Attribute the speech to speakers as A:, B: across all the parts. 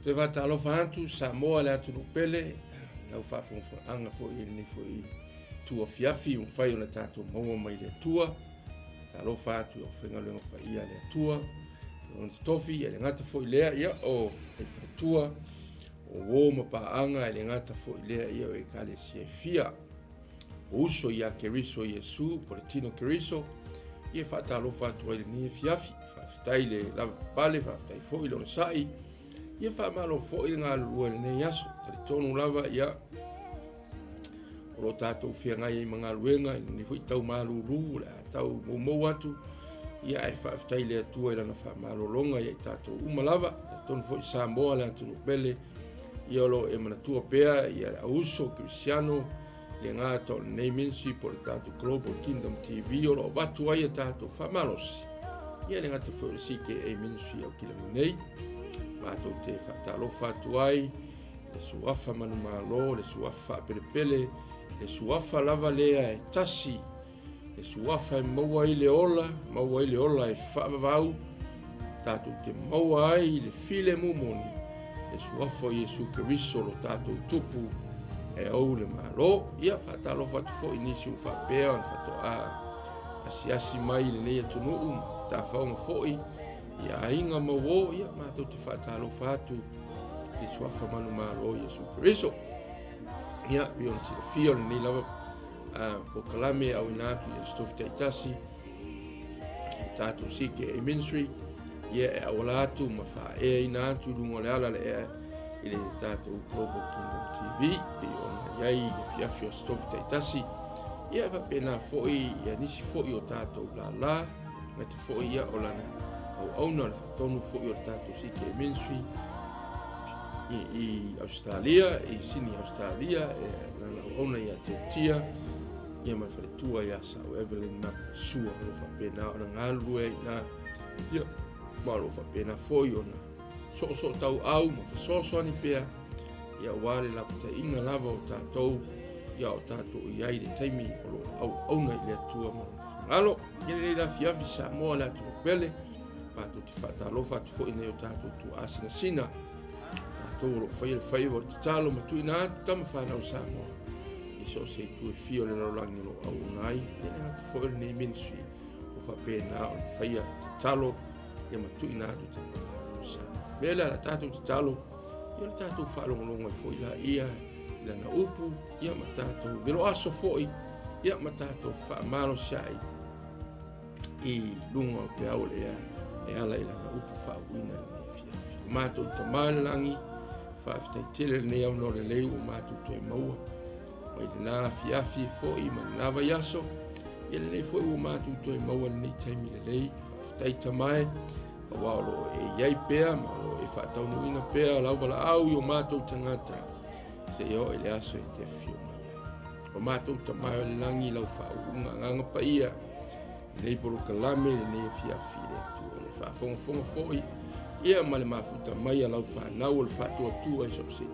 A: Toe faatalofa atu Samoa le atunuu pele, lau faafogafogaaga foi i lenei foi itu afiafi ua mafai ona tatou maua mai le Atua. Talofa atu i aufaigaluega paia a le Atua, ona totofi, e le gata foi lea, ia, o le faletua, o uo ma paaga, e le gata foi lea, ia, o ekalesia e fia. O uso ia Keriso Iesu, po o le tino Keriso, ia faatalofa atu ai lenei afiafi. Faafetai le lavapapale, faafetai foi le onosai, ia faamalo foi le galulue i lenei aso. Talitonu lava, ia, o lo tatou feagai ai ma galuega i lenei foi tau malulu, o le a tau moumou atu, ia ae faafetai i le Atua i lana faamalologa ia i tatou uma lava. Talitonu foi Samoa le atunuu pele, ia o lo o e manatua pea ia le auuso kerisiano, le gata o lenei ministry po o le tatou Global Kingdom TV o lo o avatu ai a tatou faamalosi, ia le gata foi o le CKA Ministry Aukilani nei. Matou te faatalofa atu ai le suafa manumalo, le suafa faapelepele, le suafa lava lea e tasi, le suafa e maua ai le ola, maua ai le ola e faavavau, tatou te maua ai le filemu moni, le suafa o Iesu Keriso lo tatou tupu e ou le Malo. Ia, faatalofa atu foi i nisi ua faapea ona faatoa asiasi mai i lenei atunuu, tafaoga foi i aiga ma uo, ia matou te faatalofa atu i le suafa manumalo o Iesu Keriso. Ia, pei ona silafia o lenei lava polokalame e auina atu i Aso Tofi taitasi i tatou CKA Ministry, ia e auala atu ma faaeaina atu i luga o le ala le ea i le tatou Global Kingdom TV pei ona i ai le afiafi o Aso Tofi taitasi. Ia e faapena foi ia nisi foi o tatou lala, gata foi ia o lana auauna o le faatonu foi o le tatou CKA Ministry i Ausetalia, i Sini Ausetalia, e lana auauna ia Tetia, ia ma le faletua ia Sa'u Evelyn ma Sua, o lo o faapena ona galulue ai i ina, ia, ma o lo o faapena foi ona soosoo tauau ma fesoasoani pea, ia aua le lapataiga lava o tatou, ia o tatou i ai i le taimi o lo o auauna i le Atua ma lona finagalo. Ia lenei afiafi Samoa le atunuu pele, matou te faatalofa atu foi i nai o tatou tuaasinasina, tatou o lo o faia le faiva o le tatalo ma tuuina atu tama fanau Samoa i so o se itu e fia o le lalolagi o lo o auauna ai, ia le gata foi o lenei ministry o faapena ona faia tatalo ia ma tuuina atu tama fanau Samoa. Mea lea la tatou tatalo, ia le tatou faalogologo ai foi laia i lana upu, ia ma tatou veloaso foi, ia ma tatou faamalosiai i luga o peau o le ea e ala i lana upu faauuina i lenei afiafi. O matou Tama i le lagi, faafetai tele lenei avanoa lelei ua matou toe maua mai lena afiafi foi ma lena vaiaso, ia lenei foi ua matou toe maua lenei taimi lelei. Faafetai Tama e, aua o lo o e i ai pea ma o lo o e faataunuuina pea lau valaau i o matou tagata seia oo i le aso e te afio mai ai. O matou Tama o le lagi, lau faauuga agaga paia, lenei polokalame, lenei afiafi i le Atua, le faafogafoga foi, ia ma le mafuta mai a lau fanau o le faatuatua i so o se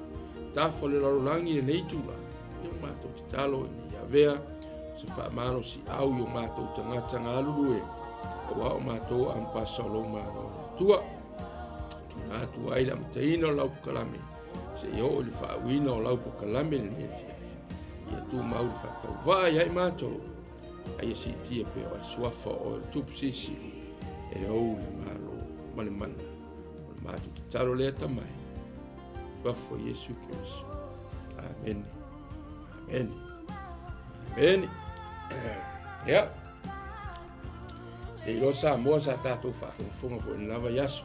A: tafa o le lalolagi i lenei itula, ia ua matou tatalo ina ia avea se faamalosiau i o matou tagata galulue, aua o matou ampasa o lou Malo le Atua. Tuuina atu ai le amataina o lau polokalame, seia oo i le faauuina o lau polokalame lenei afiafi. Ia tumau le faatauvaa ia i matou, a ia siitia pea o le suafa o oe le Tupu Silisili e ou le Malo ma le mana. O le matou tatalo lea Tama e, suafa o Iesu Keriso. Amene. Amene. Amene. Ia. E iloa Samoa sa tatou faafogafoga foi i le la vaiaso.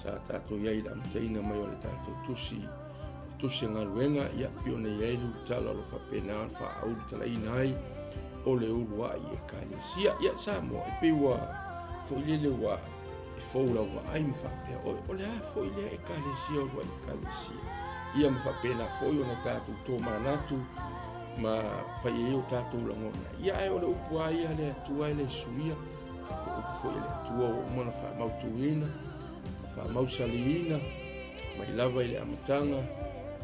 A: Sa tatou i ai i le amataina mai o le tatou tusi, tusi a galuega, ia, pei ona i ai le ulutala o lo o faapena ona faaulutalaina ai o le uluai ekalesia. Ia, Samoa, e pei ua foi lele ua e fou lau vaai ma faapea, oi, o le a foi lea ekalesia, uluai ekalesia. Ia, ma faapena foi ona tatou tomanatu ma fai ai o tatou lagona. Ia, ae o le upu lava ia a le Atua e le suia. O upu foi a le Atua ua uma ona faamautuina, ma faamausaliina, mai lava i le amataga,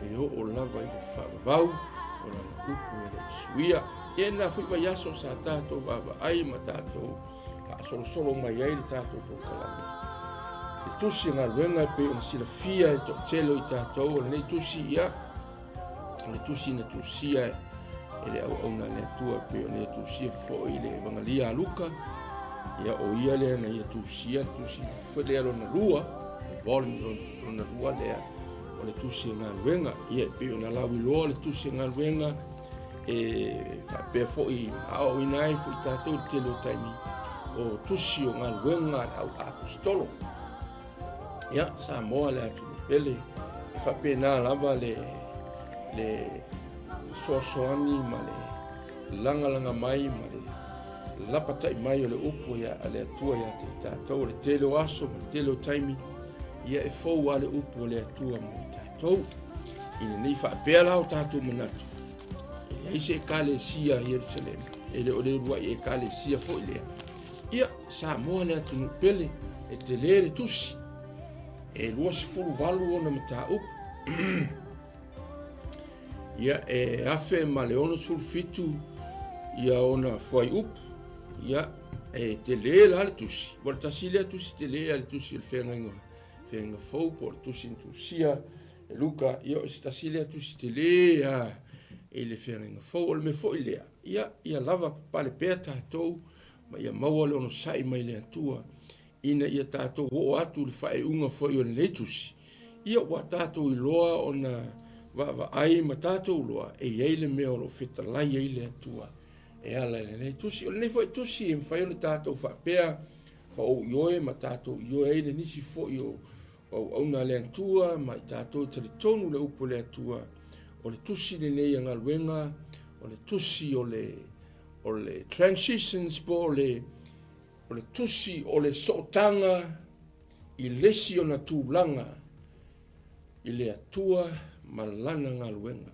A: e oo lava i le faavavau, o lana upu e le i suia. Ia, i lena foi vaiaso sa tatou vaavaai ma tatou faasolosolo mai ai le tatou polokalame. Tusi o Galuega e pei ona silafia e le toatele o i tatou, o lenei tusi, ia, o le tusi na tusia e le auauna a le Atua e pei ona ia tusia foi le Evagalia a Luka. Ia, o ia lea na ia tusia le tusi foi lea lona lua, le volume lona lua lea o le Tusi o Galuega. Ia, e pei ona lauiloa le Tusi o Galuega e faapea foi aoaoina ai foi tatou i le tele o taimi o tusi o galuega a le au aposetolo. Ia, Samoa le atunuu pele, e faapena lava le fesoasoani ma le lagalaga mai ma le lapatai mai o le upu a le Atua ia te tatou. O le tele o aso ma le tele o taimi, ia e fou lava le upu a le Atua mo i tatou. Ina ne i faapea la o tatou manatu, e leai se ekalesia i Ierusalema, e le o le uluai ekalesia foi lea. Ia, Samoa le atunuu pele, e tele le tusi, e 28 ona mataupu. Ia, e 1067 ia ona fuaiupu. Ia, e tele la le tusi. Ua le tasi lea tusi tele a le tusi o le feagaiga, feagaiga fou po o le tusi na tusia e Luka. Ia, o se tasi lea tusi tele a i le feagaiga fou. O le mea foi lea, ia, ia lava papale pea tatou ma ia maua le onosai mai le Atua ina ia tatou oo atu i le faaiuga foi o lenei tusi, ia ua tatou iloa ona vaavaai ma tatou iloa e i ai le mea o lo o fetalai ai le Atua e ala i lenei tusi. O lenei foi tusi e mafai ona tatou faapea ma ou ioe ma tatou ioe ai le nisi foi o auauna a le Atua ma i tatou e talitonu le upu a le Atua, o le tusi lenei a galuega, o le tusi o le transitions po o le O le tusi o le sootaga i le isi ona tulaga i le Atua ma Lana galuega.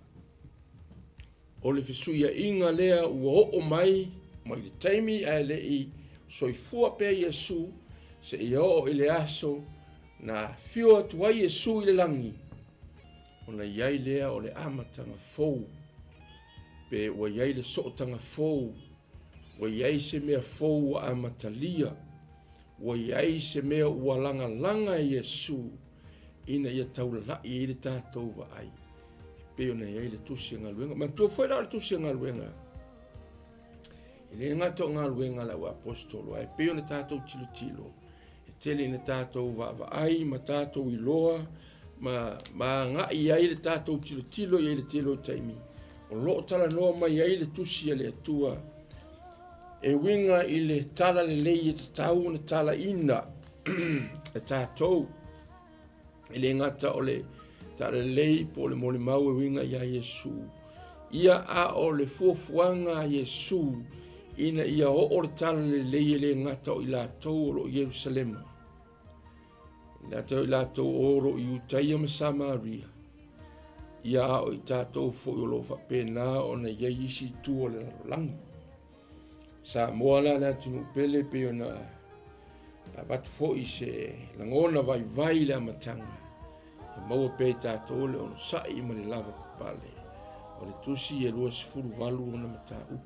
A: O le fesuiaiga lea ua oo mai mai le taimi ae le i soifua pea Iesu seia oo i le aso na afio atu ai Iesu i le lagi, ona i ai lea o le amataga fou, pe ua i ai le sootaga fou. Ua i ai se mea fou ua amatalia, ua i ai se mea ua lagalaga e Iesu ina ia taulalai ai le tatou vaai, e pei ona i ai le tusi a galuega. Manatua foi la o le tusi a galuega, e le gata o galuega a le auaposetolo, ae pei ona tatou tilotilo, E tele ina tatou vaavaai ma tatou iloa ma, ma agai i ai le tatou tilotilo i ai le tele o taimi, o lo o talanoa mai ai le tusi a le Atua e uiga i le tala lelei e tatau ona talaina e tatou. E le gata o le talalelei po o le molimau e uiga iā Iesu, ia a o le fuafuaga a Iesu ina ia oo le talalelei e le gata o i latou o lo o i Ierusalema, e le gata o i latou o lo o i Iutaia ma Samaria, ia a o i tatou foi o lo o faapena ona i ai isi itu o le lalolagi. Samoa la le atunuu pele pei ona avatu foi se lagona vaivai i le amataga e maua pea i tatou le onosai ma le lava papale. O le tusi e 28 ona mataupu.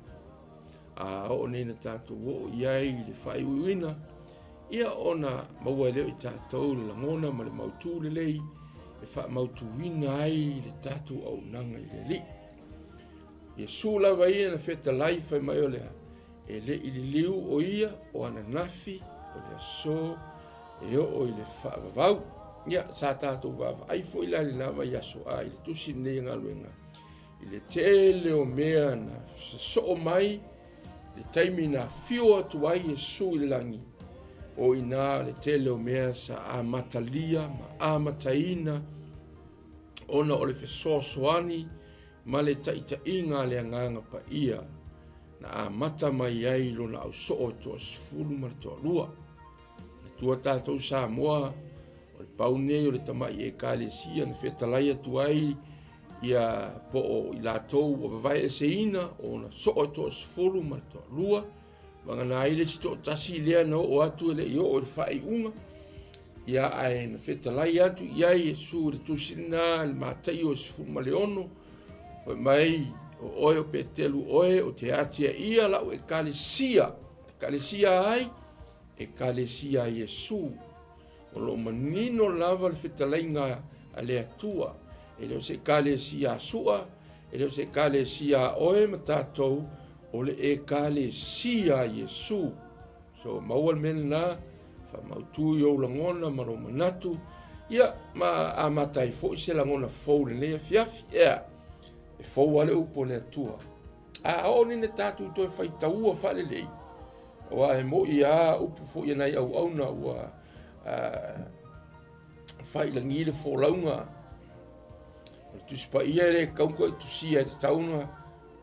A: A oo nei na tatou oo i ai i le faaiuiuina, ia ona maua ai lea i tatou le lagona ma le mautu lelei e faamautuina ai le tatou auaunaga i le Alii. Iesu lava ia na fetalai fai mai o le a, e le i liliu o ia o ananafi o le aso e oo i le faavavau. Ia, sa tatou vaavaai foi la i lena vaiaso a i le tusi lenei a galuega, i le tele o mea na sosoo mai le taimi na afio atu ai Iesu i le lagi, o i ina le tele o mea sa amatalia ma amataina ona o le fesoasoani ma le taitaiga a le Agaga Paia na amata mai ai lona ausoo e toasefulu ma le toalua. Manatua tatou Samoa, o le pau nei o le tamai ekalesia na fetalai atu ai ia po o i latou ua vavaeeseina ona soo e toasefulu ma le toalua, vagana ai le isi toatasi lea na oo atu e le i oo i le faaiuga, ia ae na fetalai atu i ai Iesu i le tusi lena i le Mataio 16, fai mai, o oe o Peteru oe, ou te atiaia lau ekalesia, ekalesia ai, ekalesia a Iesu. O lo o manino lava le fetalaiga a le Atua, e le o se Ekalesia a Sua, e le o se Ekalesia a oe ma tatou, o le Ekalesia a Iesu. So, maua le mea lena, faamautu i ou lagona ma lou manatu, ia, ma amata ai foi se lagona fou i lenei afiafi. Ea, e fou lava le upu a le Atua. A oo nei ina tatou toe faitaua faalelei, aua e moni lava upu foi a nai auauna ua failagi le folauga, o le Tusi Paia e le tatau ona toe tusia, e tatau ona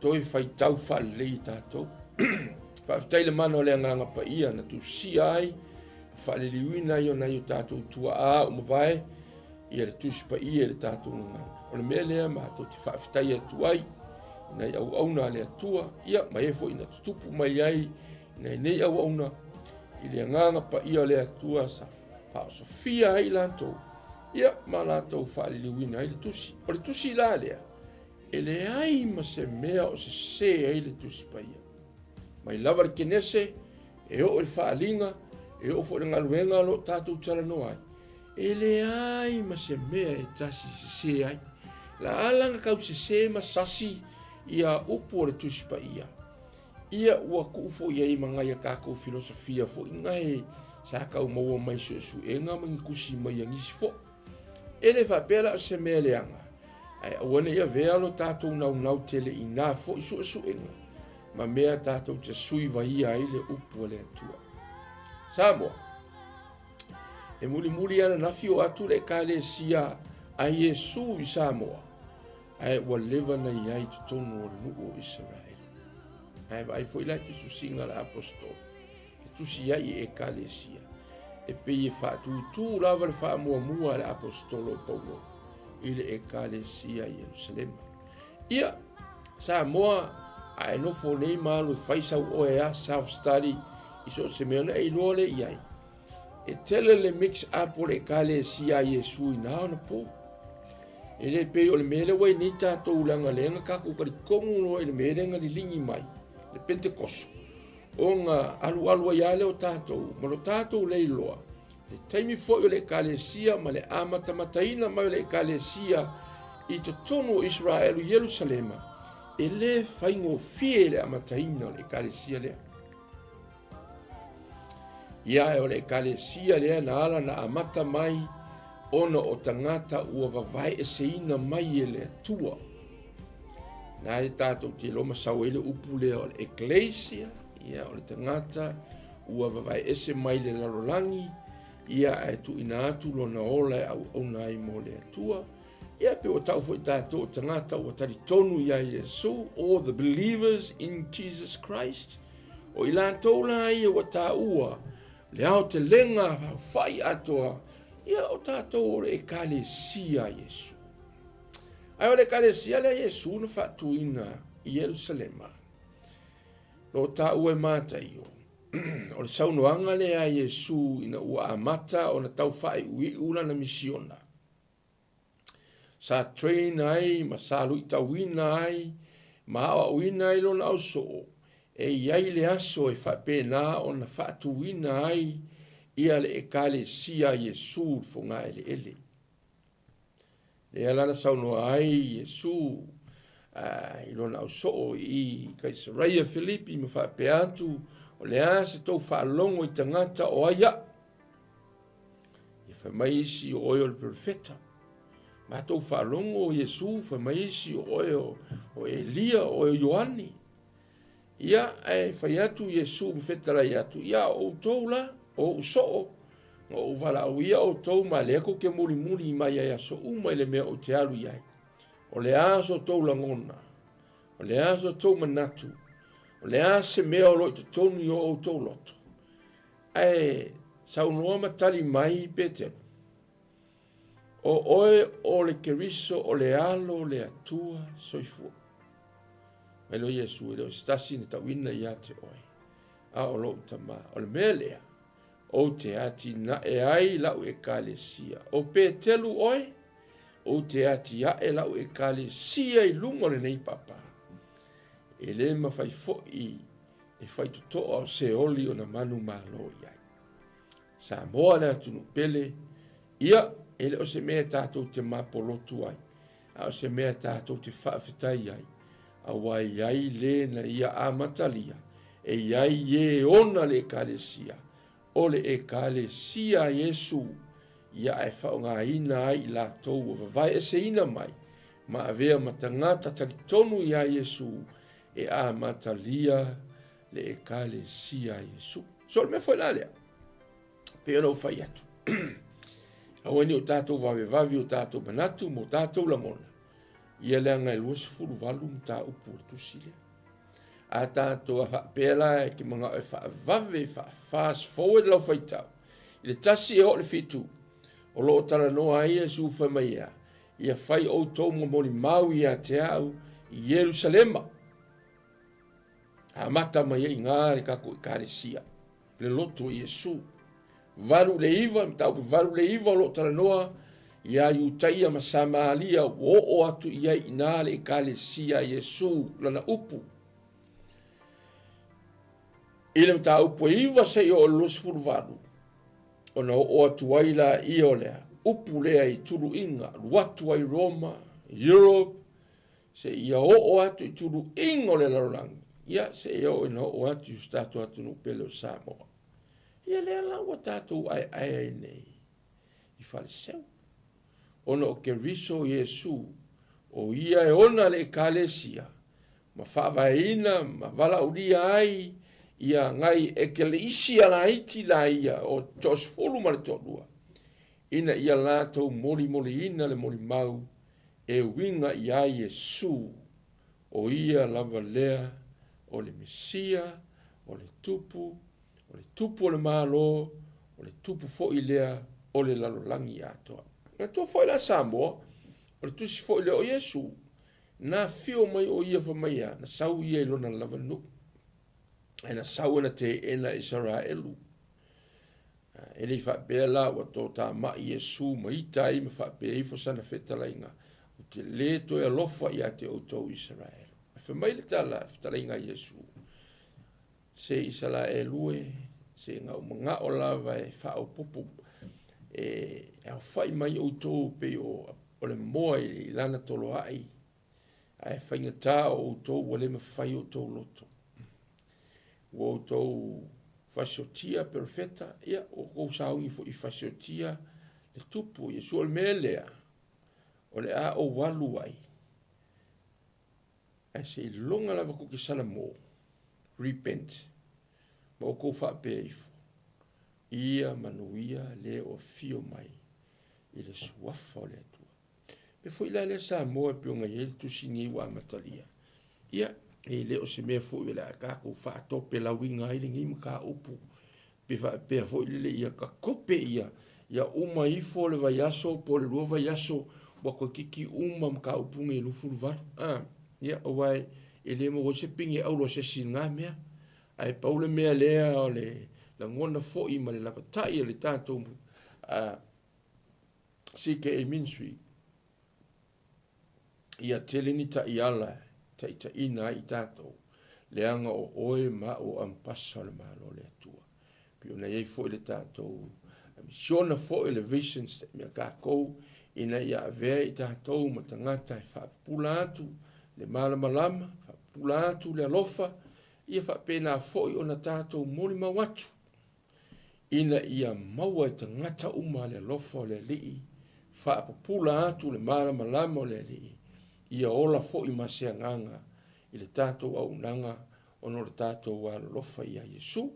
A: toe faitau faalelei e tatou. Faafetai i le mana o le Agaga Paia na tusia ai, faaliliuina ai o nai o tatou tuaa ua mavae ia le Tusi Paia i le tatou gagana. O le mea lea matou te faafetai atu ai i nai auauna a le Atua, ia ma e foi na tutupu mai ai i nai nei auauna i le Agaga Paia o le Atua sa faaosofia ai i latou, ia ma latou faaliliuina ai le Tusi. O le Tusi la lea, E leai ma se mea o sese ai le Tusi Paia. Mai lava le Kenese, e oo i le Faaaliga, e oo foi i le galuega o lo o tatou talanoa ai, e leai ma se mea e tasi e sese ai. La ala na tau sese ma sasi ia upu o le Tusi Paia, ia ua tuu foi ai ma nai a tatou filosofia foi nae sa tau maua mai suesuega ma ni tusi mai a nisi foi. E le faapea la o se mea leaga, ae aua ne i avea lo tatou naunau tele i na foi suesuega ma mea tatou te sui vaia ai le upu a le Atua. Samoa, e mulimuli ananafi o atu le Ekalesia a Iesu i Samoa, ae ua leva na i ai i totonu o le nuu o Isaraelu. Ae vaai foi la i tusitusiga a le Aposetolo, e tusi ai i Ekalesia, e pei e faatūtū lava le faamuamua a le Aposetolo o Paulo i le Ekalesia i Ierusalema. Ia, Samoa, a e nofo nei ma alu e fai sau oe a self study i so o se mea ona e iloa lea i ai, e tele le mix up o le Ekalesia a Iesu i na ona po. E le pei o le mea lea ua i nei tatou leaga lea na tatou talitonu loa i le mea lea na liligi mai, le Pentekoso, ona alualu ai lava lea o tatou ma lo tatou le iloa le taimi foi o le Ekalesia ma le amatamataina mai o le Ekalesia i totonu o Isaraelu i Ierusalema, e le faigofie le amataina o le Ekalesia lea. Ia, o le Ekalesia lea na ala na amata mai ona o tagata ua vavaeeseina mai e le Atua. Na e tatou te iloa ma sau ai le upu lea o le Eklesia, ia, o le tagata ua vavaeese mai le lalolagi, ia, ae tuuina atu lona ola e auauna ai mo le Atua. Ia, pe ua tau foi tatou o tagata ua talitonu ia Iesu, all the believers in Jesus Christ, o i latou la ia ua taua le aotelega fai atoa, ia o tatou o le Ekalesia a Iesu. Ae o le Ekalesia lea a Iesu na faatuina i Ierusalema, lo o taua e Mataio, o le saunoaga lea a Iesu ina ua amata ona tau faaiuiu lana misiona, sa train ai ma sa luitauina ai ma aoaoina ai lona ausoo, e i ai le aso e faapena ona faatuina ai ia le Ekalesia a Iesu i le fogaeleele. Lea la na saunoa ai Iesu i lona ausoo i Kaisareia Filipi ma faapea atu, o le a se tou faalogo i tagata o ai au? Ia fai mai isi o oe o le perofeta. Matou faalogo o Iesu, fai mai isi o oe o Elia, o oe o Ioane. Ia, ae fai atu Iesu ma fetalai atu, ia o outou la, o ou soo, na ou valaauia outou ma lea tou te mulimuli mai ai aso uma i le mea ou te alu i ai. O le a so tou lagona? O le a so tou manatu? O le a se mea o lo o i totonu i o outou loto? Ae saunoa ma tali mai Petelo, O oe o le Keriso o le Alo o le Atua soifua. Mai loa Iesu, e le o se tasi na tauina ia te oe, a o lou Tama. O le mea lea, ou te atinae ai lau ekalesia. O Petelu oe, ou te atiae lau ekalesia i luga o lenei papa. E le mafai foi e faitotoa o Seoli ona manumalo i ai. Samoa le atunuu pele, ia, e le o se mea tatou te mapolotu ai, a o se mea tatou te faafetai ai, aua e i ai le na ia amatalia, e i ai e ona le Ekalesia, o le Ekalesia a Iesu, ia ae faaaogaina ai i latou ua vavaeeseina mai ma avea ma tagata talitonu iā Iesu e amatalia le Ekalesia a Iesu. So o le mea foi la lea, pei ona ou fai atu, aua ne i o tatou vavevave o tatou manatu ma o tatou lagona, ia leaga e 28 mataupu o le tusi lea. A tatou a faapea la e te manao e faavave, faa-fast forward lau faitau, i le 1 e oo i le 7, o lo o talanoa ai Iesu fai mai e a? Ia fai outou ma molimau ia te au i Ierusalema. Amata mai ai i ina le tatou Ekalesia, le loto o Iesu. 8 i le 9, mataupu 8 i le 9 o lo o talanoa ia Iutaia ma Samaria ua oo atu i ai i ina le Ekalesia a Iesu, lana upu. I le mataupu e 9 seia oo i le 28, ona oo atu ai laia o le upu lea i tuluiga, alu atu ai Roma, Europe, seia oo atu i tuluiga o le lalolagi, ia seia oo ina oo atu i so tatou atunuu pele o Samoa. Ia lea la ua tatou aeae ai nei i Faleseu, ona o Keriso Iesu, o ia e ona le Ekalesia ma faavaeina ma valaaulia ai ia nai ekeleisia laiti laia o toasefulu ma le toalua, ina ia latou molimoliina le molimau e uiga iā Iesu, o ia lava lea o le Mesia, o le Tupu, o le Tupu o le Malo, o le Tupu foi lea o le lalolagi atoa. Manatua foi la Samoa, o le tusi foi lea o Iesu, na afio mai o ia fai mai a, na sau ia i lona lava nuu, ae na sau e na teena Isaraelu. E le i faapea la ua totamai Iesu ma ita ai ma faapea ifo sana fetalaiga, Ou te lē toe alofa ia te outou Isaraelu. Ae fai mai le tala a le fetalaiga a Iesu, Se Isaraelu e, se na ou manao lava e faaopoopo, e aofai mai outou pei o le moa i lana toloai, ae faigata o outou ua le mafai outou loto. Ua outou fasiotia perofeta, ia, ua outou sauni foi i fasiotia le Tupu o Iesu. O le mea lea, o le a ou alu ai, ae seiloga lava tou te salamo, repent, ma outou faapea ifo, ia manuia le o afio mai i le suafa o le Atua. E foi la lea Samoa e pei ona i ai le tusi lenei ua amatalia. Ia, e le o se mea foi o le a tatou faatopelauina ai lenei mataupu pe faapea foi lele ia tatope ia ia uma ifo le vaiaso po o le 2 vaiaso ua toeitiiti uma mataupu nei e 28. A, ia, aua e le maua ai se pine auro a se isi i lena mea. Ae pau le mea lea o le lagona foi ma le lavatai o le tatou CKA Ministry, ia tele ni taiala e taitaiina ai i tatou, leaga o oe ma au o ampasa o le Malo o le Atua. Pei ona i ai foi le tatou misiona foi o le vision statement a tatou, ina ia avea i tatou ma tagata e faapupula atu le malamalama, faapupula atu le alofa, ia faapena foi ona tatou molimau atu ina ia maua e tagata uma le alofa o le Alii, faapupula atu le malamalama o le Alii, ia ola foi ma se agaga i le tatou auaunaga ona o le tatou alolofa ia Iesu.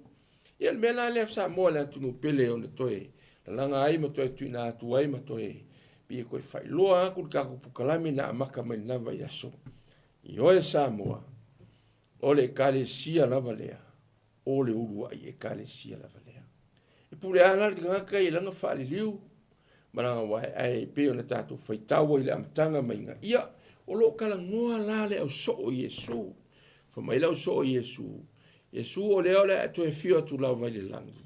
A: Ia le mea la lea Samoa le atunuu pele ona toe lalaga ai ma toe tuuina atu ai ma toe pei e toe faailoa atu le tatou polokalame na amata mai lena vaiaso. Ioe Samoa, o le Ekalesia lava lea o le uluai Ekalesia lava lea. E pule a la le tagata i lana faaliliu ma lana wae, ae pei ona tatou faitau ai i le amataga maiga, ia, o lo o talanoa la le ausoo o Iesu. Fai mai le ausoo o Iesu, Iesu o lea o le a e toe afio atu lava i le lagi,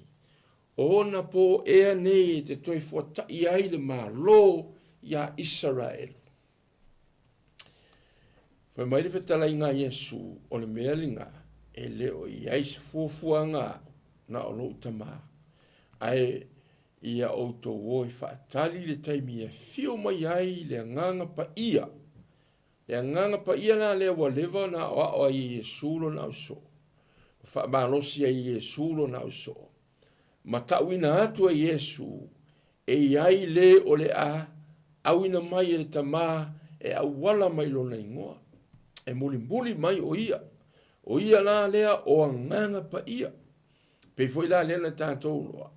A: o ona po ea nei e te toe fuata'i ai le Malo iā Isaraelu. Fai mai le fetalaiga a Iesu, o le mea lena, e le o i ai se fuafuaga aʻu, na o lou Tama. Ae. Ia outou o e faatali le taimi e afio mai ai le Agaga Paia. Le Agaga Paia la lea ua leva ona aoao ai e Iesu lona ausoo, ma faamalosi ai e Iesu lona ausoo, ma tauina atu e Iesu, e i ai le o le a auina mai e le Tama e auala mai lona igoa, e mulimuli mai o ia. O ia la lea o Agaga Paia. Pei foi la lea na tatou iloa,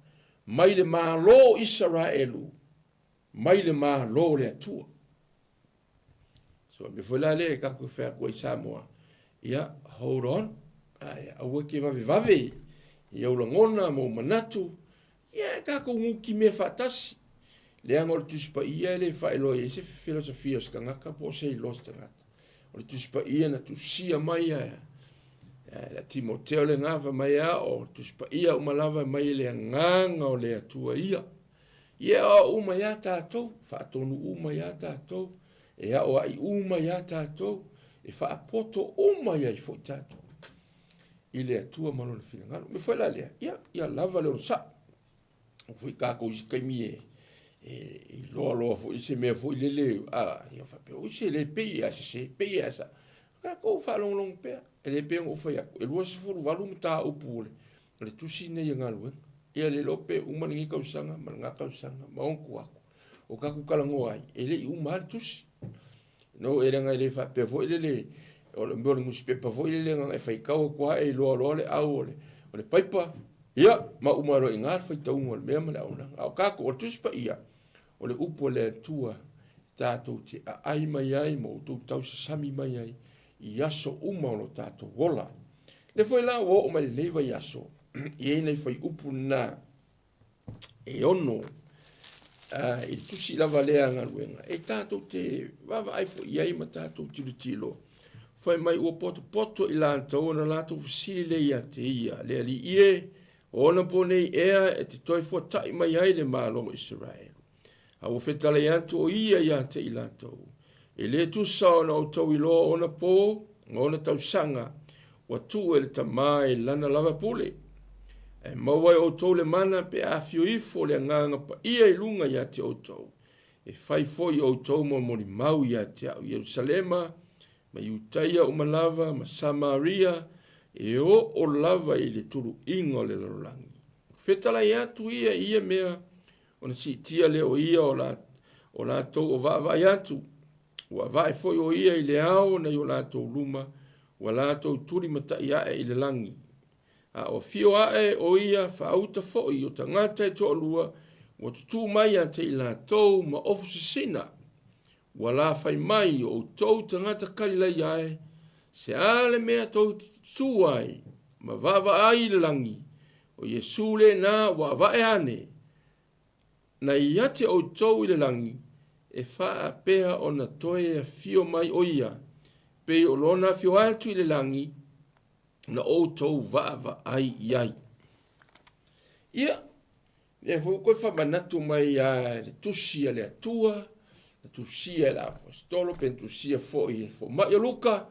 A: mai le Malo o Isaraelu, mai le Malo o le Atua. So, mea foi la lea e tatou fai atu ai Samoa, ia, hold on, ai, aua te vavevave i ou lagona ma ou manatu, ia, tatou nutimea faatasi. Leaga o le Tusi Paia e le faailoa i ai se filosofia o se tagata po o se iloa o se tagata. O le Tusi Paia na tusia mai e le Timoteo lena fai mai a o Tusi Paia uma lava mai e le Agaga o le Atua ia. Ia e aoao uma ia tatou, faatonu uma ia tatou, e aoai uma ia tatou, e faapoto uma i ai foi tatou i le Atua ma lona finagalo. Me foi la lea, ia, ia lava le onosai. O foi tatou i se taimi e, e iloa loa foi se mea foi lele, a, ia faapea, oi se le pei e sese, pei e sa. Tatou faalogologo pea, e le pei ona ou fai atu, e 28 mataupu o le tusi lenei a galuega. Ia le iloa pe uma lenei tausaga ma lena tausaga ma ona tua atu. O tatou talanoa ai, e le i uma lava le tusi. No, e leaga e le faapea foi lele, o le mea o le nusipepa foi lele na ona e faitau atu lava e iloa loa le au o le paipa, ia, ma uma loa i ina le faitauga o le mea ma le auaunaga. A o tatou, o le Tusi Paia, o le upu a le Atua tatou te aai mai ai ma outou tausasami mai ai i aso uma o lo tatou ola. Lea foi la ua oo mai lenei vaiaso, e i ai nai fuaiupu na e ono i le tusi lava lea a galuega e tatou te vaavaai foi i ai ma tatou tilotilo. Fai mai ua potopoto i latou ona latou fesili lea ia te ia, le Alii e, o ona po nei ea e te toe fuata'i mai ai le Malo o Isaraelu? A ua fetalai atu o ia ia te i latou, e le tusa ona outou iloa ona po ma ona tausaga ua tuu e le Tama i lana lava pule. Ae maua e outou le mana pe a afio ifo le Agaga Paia i luga ia te outou, e fai foi outou ma molimau ia te au i Ierusalema, ma Iutaia uma lava, ma Samaria, e oo lava i le tuluiga o le lalolagi. Fetalai atu ia i ia mea, ona siitia lea o ia o latou o vaavaai atu, ua avae foi o ia i le ao nai o latou luma, ua latou tulimatai ae i le lagi. A o afio ae o ia faauta foi o tagata e toalua, ua tutū mai ia te i latou ma ofu sisina, ua la fai mai, o outou tagata Kalilaia e, se a le mea tou te tutū ai ma vaavaai i le lagi, o Iesu lena ua avae ane, na ia te outou i le lagi, e faapea ona toe afio mai o ia, pei o lona afio atu i le lagi, na outou vaavaai i ai. Ia, lea foi ua toe faamanatu mai lava le tusi a le Atua, na tusia e le Aposetolo, pe na tusia foi e le fomai o Luka,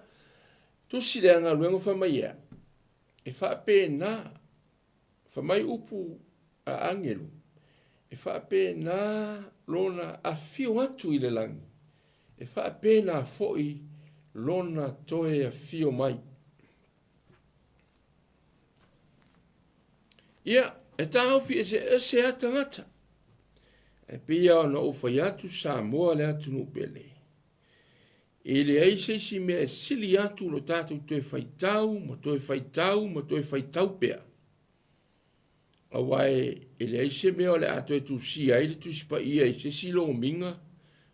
A: tusi lea galuega fai mai ea, e faapena Fai mai upu a agelu, e faapena lona afio atu i le lagi, e faapena foi lona toe afio mai. Ia, e taofi eseese lava tagata, ae pei lava ona ou fai atu Samoa le atunuu pele. E leai se isi mea e sili atu lo tatou toe faitau ma toe faitau ma toe faitau pea. Aua e leai se mea o le a toe tusia ai le Tusi Paia i se isi lomiga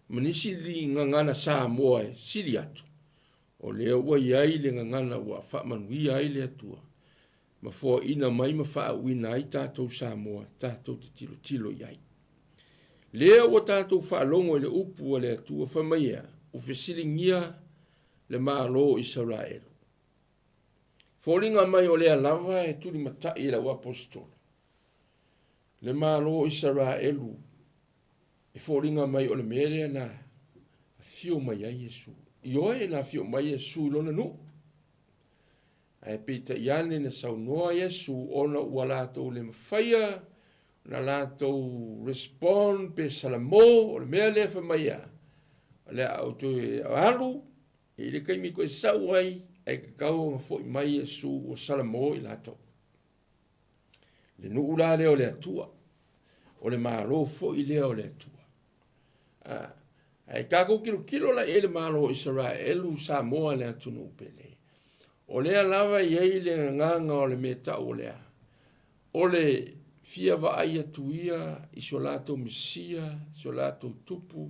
A: ma nisi gagana Samoa e sili atu, o lea ua i ai le gagana ua faamanuia ai le Atua ma foaina mai ma faauuina ai tatou Samoa tatou te tilotilo i ai. Lea ua tatou faalogo i le upu a le Atua fai mai ea, ua fesiligia le Malo o Isaraelu. Foliga mai o lea lava e tulimatai e le auaposeitolo le Malo o Isaraelu e foliga mai o le mea lea na afio mai ai Iesu. Ioe na afio mai Iesu i lona nuu. Ae peitai ane na saunoa Iesu ona ua latou le mafaia ona latou respond pe salamo, o le mea lea fai mai a, o le a ou toe alu, e i ai le taimi toe sau ai, ae tatau ona foi mai Iesu ua salamo i latou. Le nuu la lea o le Atua, o le Malo foi lea o le Atua. Ae tatou tilotilo la i ai i le Malo o Isaraelu, Samoa le atunuu pele, o lea lava e i ai le agaga o le mea e tau o le a? O le fia vaai atu ia i so latou Mesia, so latou Tupu,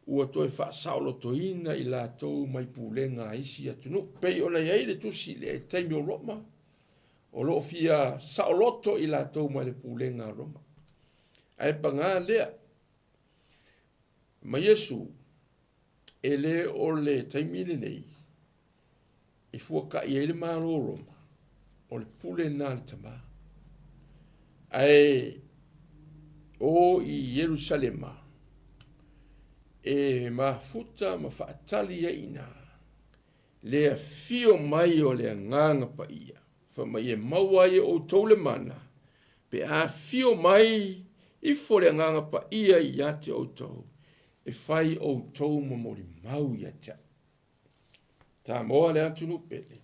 A: ua toe faasaolotoina i latou mai pulega a isi atunuu. E pei ona i ai le tusi lea i le taimi o Roma, o lo o fia saoloto i latou mai le pulega a Roma. Ae paga lea, ma Iesu, e le o le taimi lenei e fuatai ai le Malo o Roma, o le pule lena a le Tama. Ae o i Ierusalema e mafuta ma faatali ai i ina le afio mai o le Agaga Paia, fai mai e maua ai e outou le mana pe a afio mai ifo le Agaga Paia ia te outou, e fai outou ma molimau ia te au. Samoa le atunuu pele,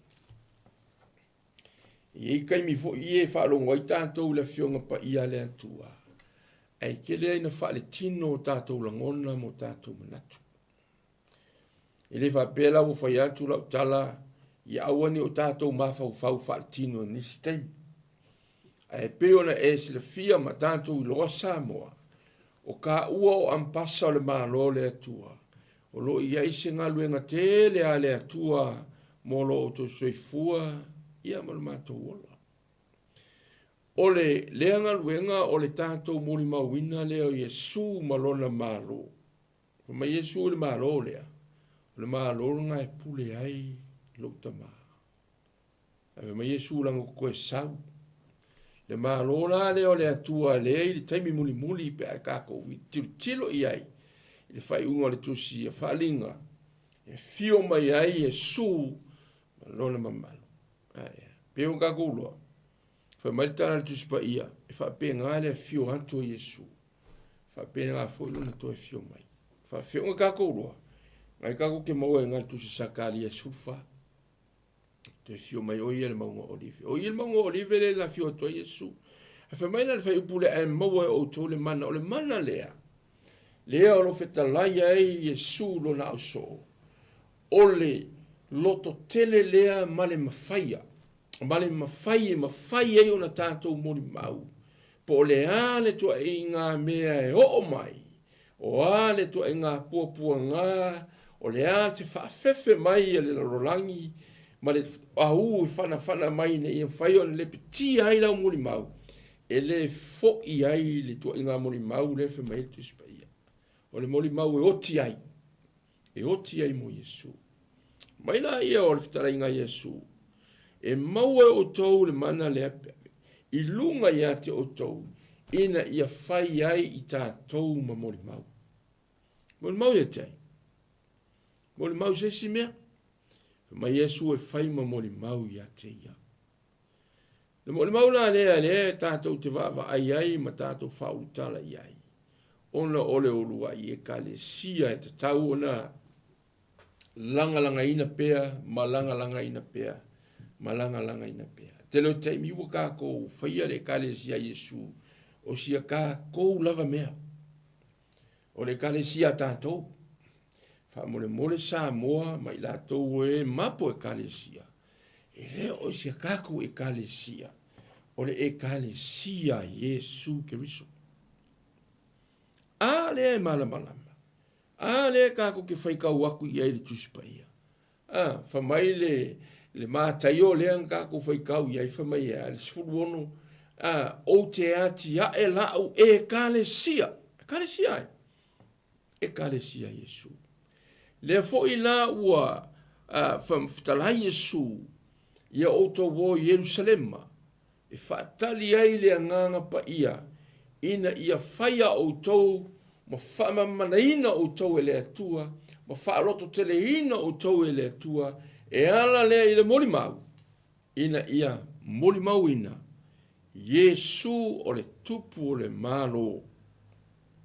A: e i ai taimi foi ia e faalogo ai tatou i le Afioga Paia a le Atua, ae tele lava ina faaletino o tatou lagona ma o tatou manatu. E le faapea la ua fai atu lau tala ia aua ne i o tatou mafaufau faaletino i nisi taimi. Ae pei ona e silafia ma tatou iloa Samoa, o taua o ampasa o le Malo o le Atua, o lo o i ai se galuega tele a le Atua mo lo outou soifua ia ma lo matou ola. O le lea galuega o le tatou molimauina lea o Iesu ma lona Malo. Fai mai Iesu i le Malo lea, o le Malo lena e pule ai lou Tama. Ae fai mai Iesu leaga ou te toe sau. Le Malo la lea o le Atua lea i le taimi mulimuli pe a tatou tilotilo i ai i le faaiuga o le tusi a Faaaliga, e afio mai ai Iesu ma lona mamalu. Ae pei ona tatou iloa, fai mai le tala a le Tusi Paia, e faapena le afio atu o Iesu, faapena foi lona toe afio mai. Faafefea ona tatou iloa? Na tatou te maua i le tusi Sakaria 14. Toe afio mai o ia i le mauga o Olive. O i le mauga o Olive lea na afio atu ai Iesu. Ae fai mai la le fuaiupu lea, ae maua e outou le mana. O le mana lea, lea o lo o fetalai ai Iesu lona ausoo, o le lototele lea ma le mafaia, ma le mafai e mafai ai ona tatou molimau, po o le a le tuaiga mea e oo mai, o a le tuaiga puapuaga, o le a se faafefe mai a le lalolagi ma le aū e fanafana mai ina ia mafai ona lepetia ai lau molimau, e le foi ai le tuaiga molimau lea e fai mai ai le Tusi Paia. O le molimau e oti ai, e oti ai mo Iesu. Mai laia o le fetalaiga a Iesu, e maua e outou le mana lea i luga ia te outou, ina ia fai ai i tatou ma molimau. Molimau ia te ai? Molimau se isi mea? Fai mai Iesu e fai ma molimau ia te ia. Le molimau la lea lea tatou te vaavaai ai ma tatou faaulutala i ai, ona o le uluai ekalesia e tatau ona lagalagaina pea ma lagalagaina pea ma lagalagaina pea. Tele o taimi ua tatou faia le ekalesia a Iesu, o sia tatou lava mea. O le ekalesia a tatou. Faamolemole Samoa ma i latou e mapo ekalesia, e le o sia tatou ekalesia, o le ekalesia a Iesu Keriso. A lea e malamalama, a lea tatou te faitau atu i ai i le Tusi Paia, a, fai mai le, le Mataio lea na tatou faitau i ai, fai mai e a, le 16, a, ou te atiae lau ekalesia, ekalesia ai, ekalesia a Iesu. Lea foi la ua fetalai Iesu ia outou o i Ierusalema, e faatali ai le Agaga Paia ina ia faia outou ma faamamanaina outou e le Atua ma faalototeleina outou e le Atua, e ala lea i le molimau, ina ia molimauina Iesu o le Tupu o le Malo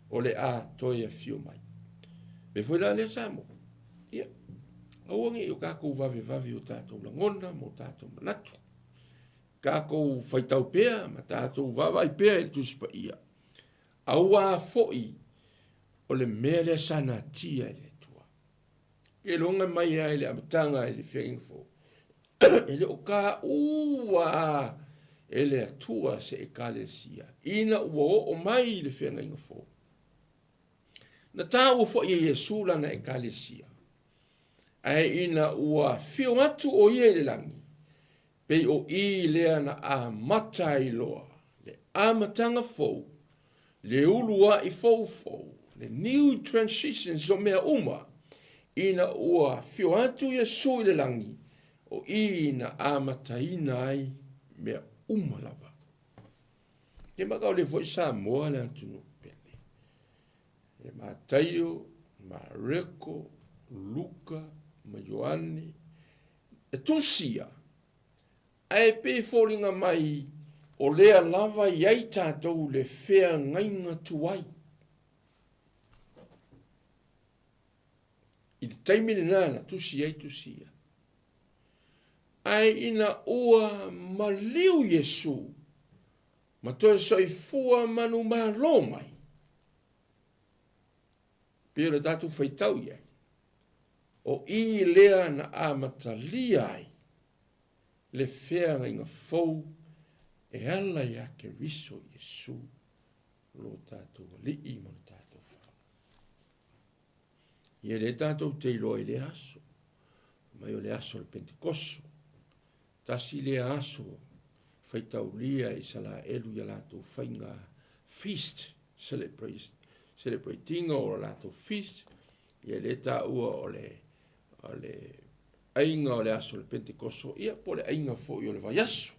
A: o le a toe afio mai. Mea foi la lea Samoa, ia, aua ne i o tatou vavevave i o tatou lagona ma o tatou manatu, tatou faitau pea ma tatou vaavaai pea i le Tusi Paia, aua foi o le mea lea sa natia e le Atua. Keiloga mai lava i le amataga i le Feagaiga Fou, e le o taua lava e le Atua se Ekalesia ina ua oo mai i le Feagaiga Fou. Na taua foi e Iesu lana Ekalesia, ae ina ua afio atu o ia i le lagi, pei o i lea na amata ai loa le amataga fou, le uluai foufou, le new transitions o mea uma, ina ua afio atu Iesu i le lagi, o i na amataina ai mea uma lava. Ke makaolia foi Samoa le atunuu pele. E Mataio, Mareko, Luka ma Ioane, e tusia, ae pei e foliga mai o lea lava i ai tatou le feagaiga tuai. I le taimi lena na tusi ai tusi ia. Ae ina ua maliu Iesu ma toe soifua manumalo mai, pei o le tatou faitau i ai, o i lea na amatalia ai le feagaiga fou e ala ia Keriso Iesu lo tatou Alii ma lo tatou Faaola. Ia lea tatou te iloa i lea aso, mai o le aso o le Pentekoso, tasi lea aso faitaulia e Isalaelu i a latou faiga feast, celebrate, celebrate ina o latou feast, ia lea taua o le, o le aiga o le aso o le Pentekoso, ia po o le aiga foi o le vaiaso.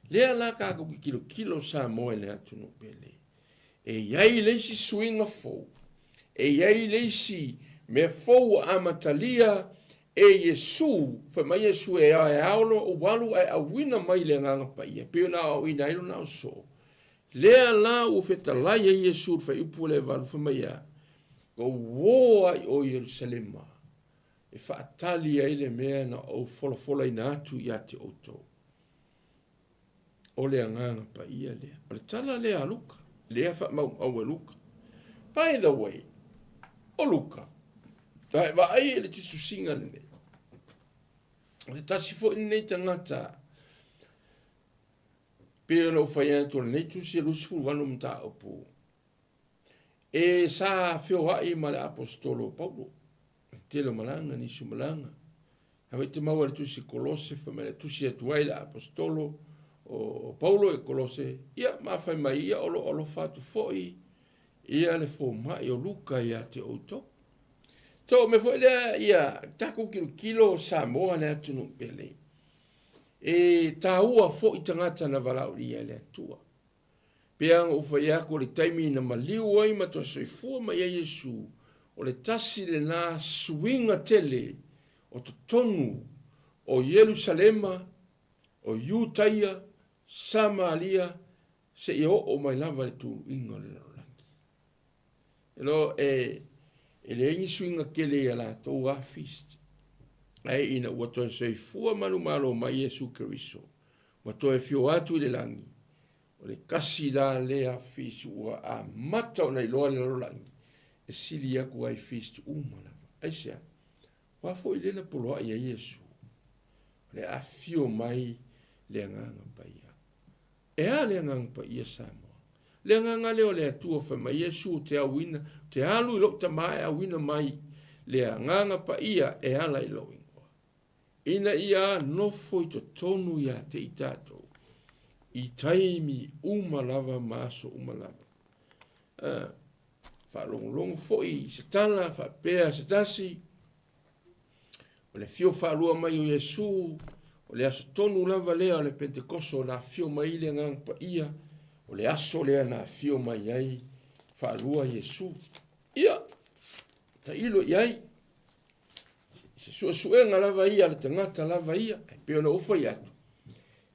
A: Lea la tatou te tilotilo Samoa i le atunuu pele. E i ai le isi suiga fou, e i ai le isi mea fou ua amatalia e Iesu, fai mai Iesu e ao loa ou alu ae auina mai le Agaga Paia, e pei ona aoaoina ai lona ausoo. Lea la ua fetalai ai Iesu i le fuaiupu lea e 8, fai mai e a? Tou o ai o Ierusalema e faatali ai le mea na ou folafolaina atu ia te outou. O le Agaga Paia lea. O le tala lea a Luka, lea faamaumau e Luka. By the way, o Luka, a e vaai i le tusitusiga lenei, o le tasi foi lenei tagata, pei ona ou fai atu o lenei tusi e 28 mataupu, e sa feoai ma le aposetolo o Paulo, i le tele o malaga, nisi o malaga. A foi te maua i le tusi Kolose, fai mai le tusi atu ai le aposetolo o Paulo i Kolose, ia ma fai mai ia o lo o alofa atu foi ia le fomai o Luka ia te outou. So, mea foi lea ia tatou tilotilo Samoa le atunuu pele. E taua foi tagata na valaaulia e le Atua. Pei lava ona ou fai atu, o le taimi na maliu ai ma toe soifua mai ai Iesu, o le tasi lena suiga tele o totonu o Ierusalema, o Iutaia, Samaria, seia oo mai lava i le tuluiga o le lalolagi. Elo e leai ni suiga tele ia latou lava feast. Ae ina ua toe soifua manumalo mai Iesu Keriso, ma toe afio atu i le lagi, o le tasi la lea feast ua amata ona iloa le lalolagi, e sili atu ai feast uma lava. Aisea? Aua foi lea na poloai ai Iesu, o le a afio mai le Agaga Paia. E a le Agaga Paia Samoa? Le agaga lea o le Atua fai mai Iesu ou te auina, ou te alu i lou Tama e auina mai le Agaga Paia e ala i lou ingoa, ina ia nofo i totonu ia te i tatou i taimi uma lava ma aso uma lava. Faalogologo foi i se tala faapea se tasi, O le afio faalua mai o Iesu, o le aso tonu lava lea o le Pentekoso na afio mai ai le Agaga Paia, o le aso lea na afio mai ai faalua Iesu. Ia, tailo i ai, se suesuega lava ia a le tagata lava ia, e pei ona ou fai atu,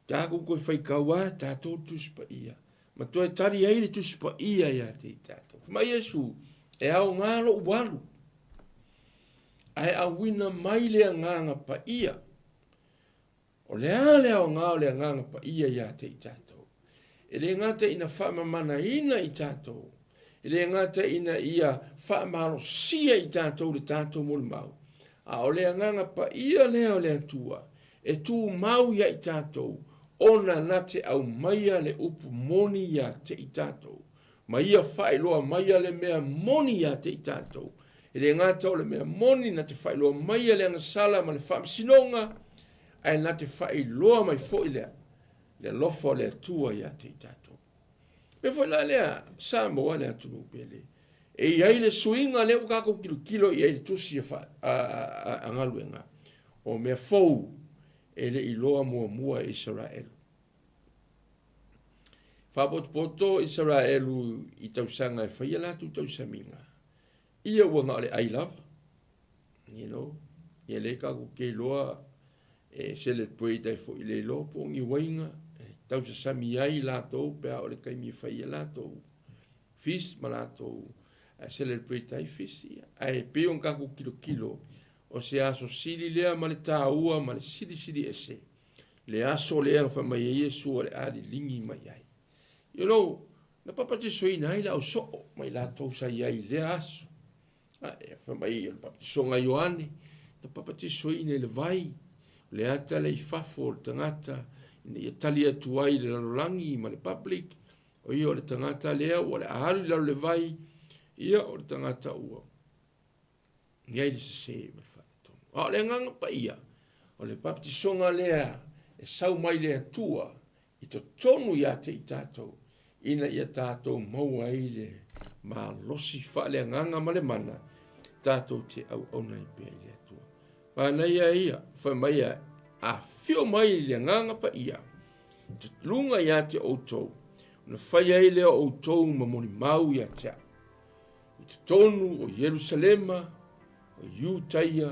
A: Tatou toe faitau a tatou le Tusi Paia ma toe tali ai le Tusi Paia ia te i tatou. Fai mai Iesu, e aoga lou alu, ae auina mai le Agaga Paia. O le a le aoga o le Agaga Paia ia te i tatou? E le gata ina faamamanaina i tatou, e le gata ina ia faamalosia i tatou le tatou molimau, a o le Agaga Paia lea o le Atua e tumau ia i tatou, ona na te aumaia le upu moni ia te i tatou, ma ia faailoa maia le mea moni ia te i tatou. E le gata o le mea moni na te faailoa maia le agasala ma le faamasinoga, ae na te faailoa mai foi le le alofa o le Atua ia te i tatou. Pei foi la lea Samoa le atunuu pele, e i ai le suiga lea ua tatou tilotilo i ai i le tusi a, a, a, a galuega, o mea fou e le i iloa muamua e Isaraelu. Faapotopoto Isaraelu i tausaga e faia latou tausamiga, ia ua na o le ai lava. You know, ia lea tatou te iloa e celebrate ai foi le iloa po o ni uaiga e tausasami ai latou pe a oo i le taimi e fai ai latou feast ma latou celebrate ai feast ia. Ae pei ona tatou tilotilo, o se aso sili lea ma le taua ma le silisili ese le aso lea na fai mai ai Iesu o le a liligi mai ai. You know, na papatisoina ai le au soo ma i latou sa i ai i lea aso. Ae fai mai o le papatisoga a Ioane, na papatisoina i le vai, o le ata lea i fafo o le tagata ina ia tali atu ai i le lalolagi ma le public, o ia o le tagata lea ua le a alu i lalo o le vai, ia o le tagata ua i ai le sese ma le faaletonu. A o le Agaga Paia, o le papatisoga lea e sau mai le Atua i totonu ia te i tatou, ina ia tatou maua ai le malosi faaleagaga ma le mana tatou te auauna ai pea i le Atua. Manaia ia, fai mai ia, afio mai le Agaga Paia i luga ia te outou, ona fai ai lea o outou ma molimau ia te au, i totonu o Ierusalema, o Iutaia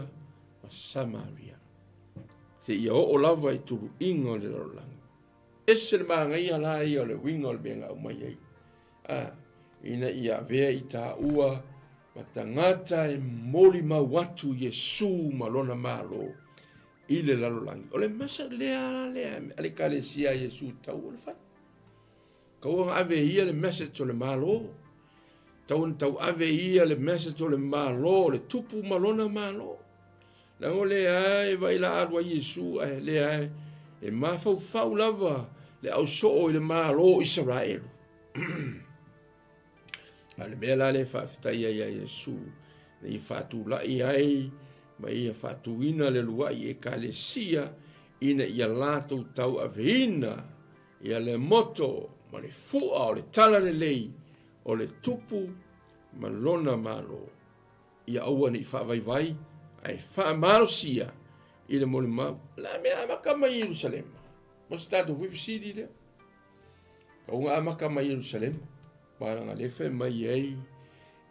A: ma Samaria, seia oo lava i tuluiga o le lalolagi. Ese le manaia la ia o le uiga o le mea na aumai ai, a, ina ia avea i taua ma tagata e molimau atu Iesu ma lona Malo i le lalolagi. O le masa lea la lea a le Ekalesia a Iesu tau ona fai. Tau ona ave e ia le message o le Malo. Tau ona tauave e ia le message o le Malo, o le tupu ma lona Malo. Leaga o lea e vaai la alu ai Iesu, ae lea e mafaufau lava le au soo i le Malo o Isaraelu. A o le mea la lea e faafetai ai ia Iesu, na ia faatulai ai ma ia faatuina le uluai Ekalesia ina ia latou tauaveina ia le moto ma le fua o le talalelei o le tupu ma lona Malo, ia aua ne i faavaivai ae faamalosia i le molimau. O le a mea amata mai Ierusalema? O se tatou foi fesili lea. Tau na amata mai Ierusalema, ma leaga lea fai mai ai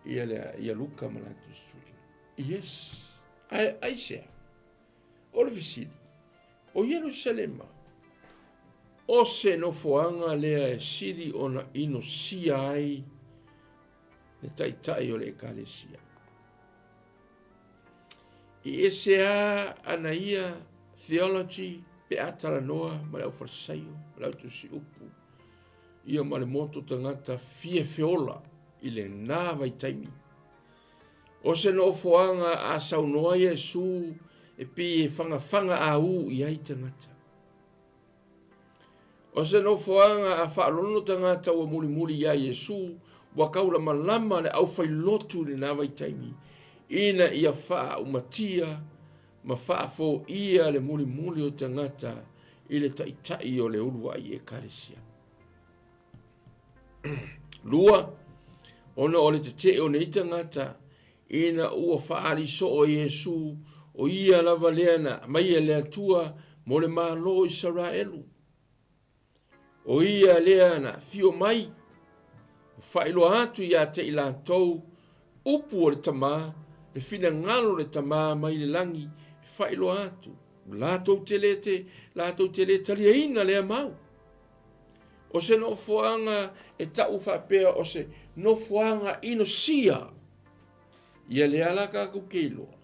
A: ia, le, ia Luka ma latou susuina. Yes. Ae aisea? O le fesili, o Ierusalema, o se nofoaga lea e sili ona inosia ai le taitai o le Ekalesia. I ese a ana ia theology pe a talanoa ma le aufalesaio, ma le autusiupu, ia ma le moto tagata fia feola i lena vaitaimi. O se nofoaga a saunoa Iesu e pei e fagafaga āū i ai tagata. O se nofoaga a faalono tagata ua mulimuli iā Iesu, ua taulamalama le aufailotu i lena vaitaimi, ina ia faaumatia ma faafoia le mulimuli o tagata i le taitai o le uluai Ekalesia. Lua, ona o le tetee o nei tagata ina ua faaali soo e Iesu o ia lava lea na aumai e le Atua mo le Malo o Isaraelu. O ia lea na afio mai ma faailoa atu ia te i latou upu o le Tama, le finagalo o le Tama mai le lagi e faailoa atu. Latou te le te, latou te le taliaina lea mau. O se nofoaga e ta'u faapea o se nofoaga inosia. Ia lea la tatou te iloa,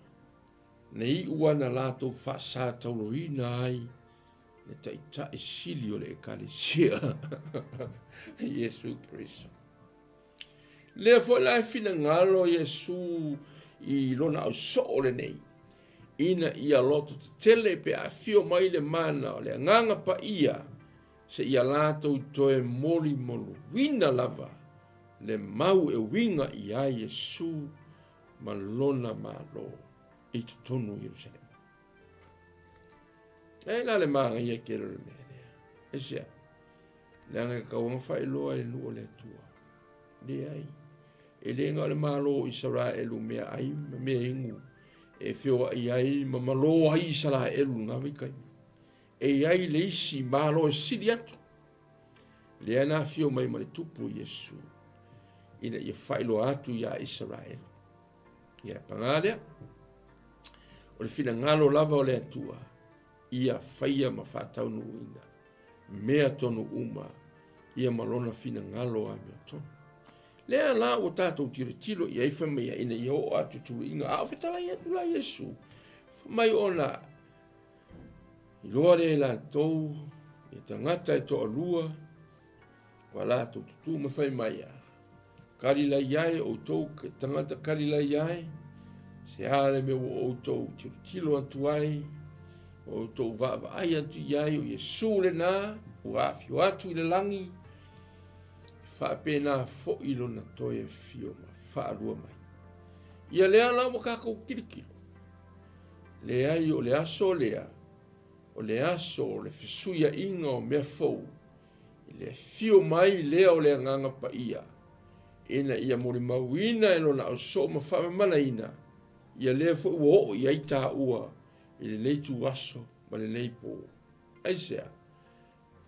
A: na iu ana latou faasatauloina ai le Taitai sili o le Ekalesia, Iesu Keriso. Lea foi la e finagalo Iesu i lona ausoo lenei, ina ia loto tetele pe a afio mai le mana o le Agaga Paia, seia latou toe molimoluina lava le mau e uiga i ai Iesu ma lona Malo i totonu o Ierusalema. E la le manaia tele o le mea lea. Aisea? Leaga e tatau ona faailoa i le nuu o le Atua. Leai. E le na o le Malo o Isaraelu meaai ma mea inu e feoai ai ma malo ai Isaraelu i lena vaitaimi. E i ai le isi Malo e sili atu, lea na afio mai ma le Tupu o Iesu, ina ia faailoa atu iā Isaraelu. Ia, paga lea, o le finagalo lava o le Atua, ia faia ma faataunuuina mea tonu uma ia ma lona finagalo amiotonu. Lea la ua tatou tilotilo i ai fai mai ina ia oo atu i tuluiga, a o fetalai atu la Iesu, fai mai ona iloa lea e latou ia tagata e toalua ua latou tutū ma fai mai a Kalilai ae outou tagata Kalilai ae, se a le mea ua outou tilotilo atu ai, ua outou vaavaai atu i ai, o Iesu lena ua afio atu i le lagi, e faapena foi lona toe afio ma faalua mai. Ia lea la ua tatou tilotilo, leai o le aso lea, o le aso o le fesuiaiga o mea fou, i le afio mai lea o le Agaga Paia, ina ia molimauina e lona ausoo ma faamamalaina, ia lea foi ua oo i ai taua i lenei ituaso ma lenei po. Aisea?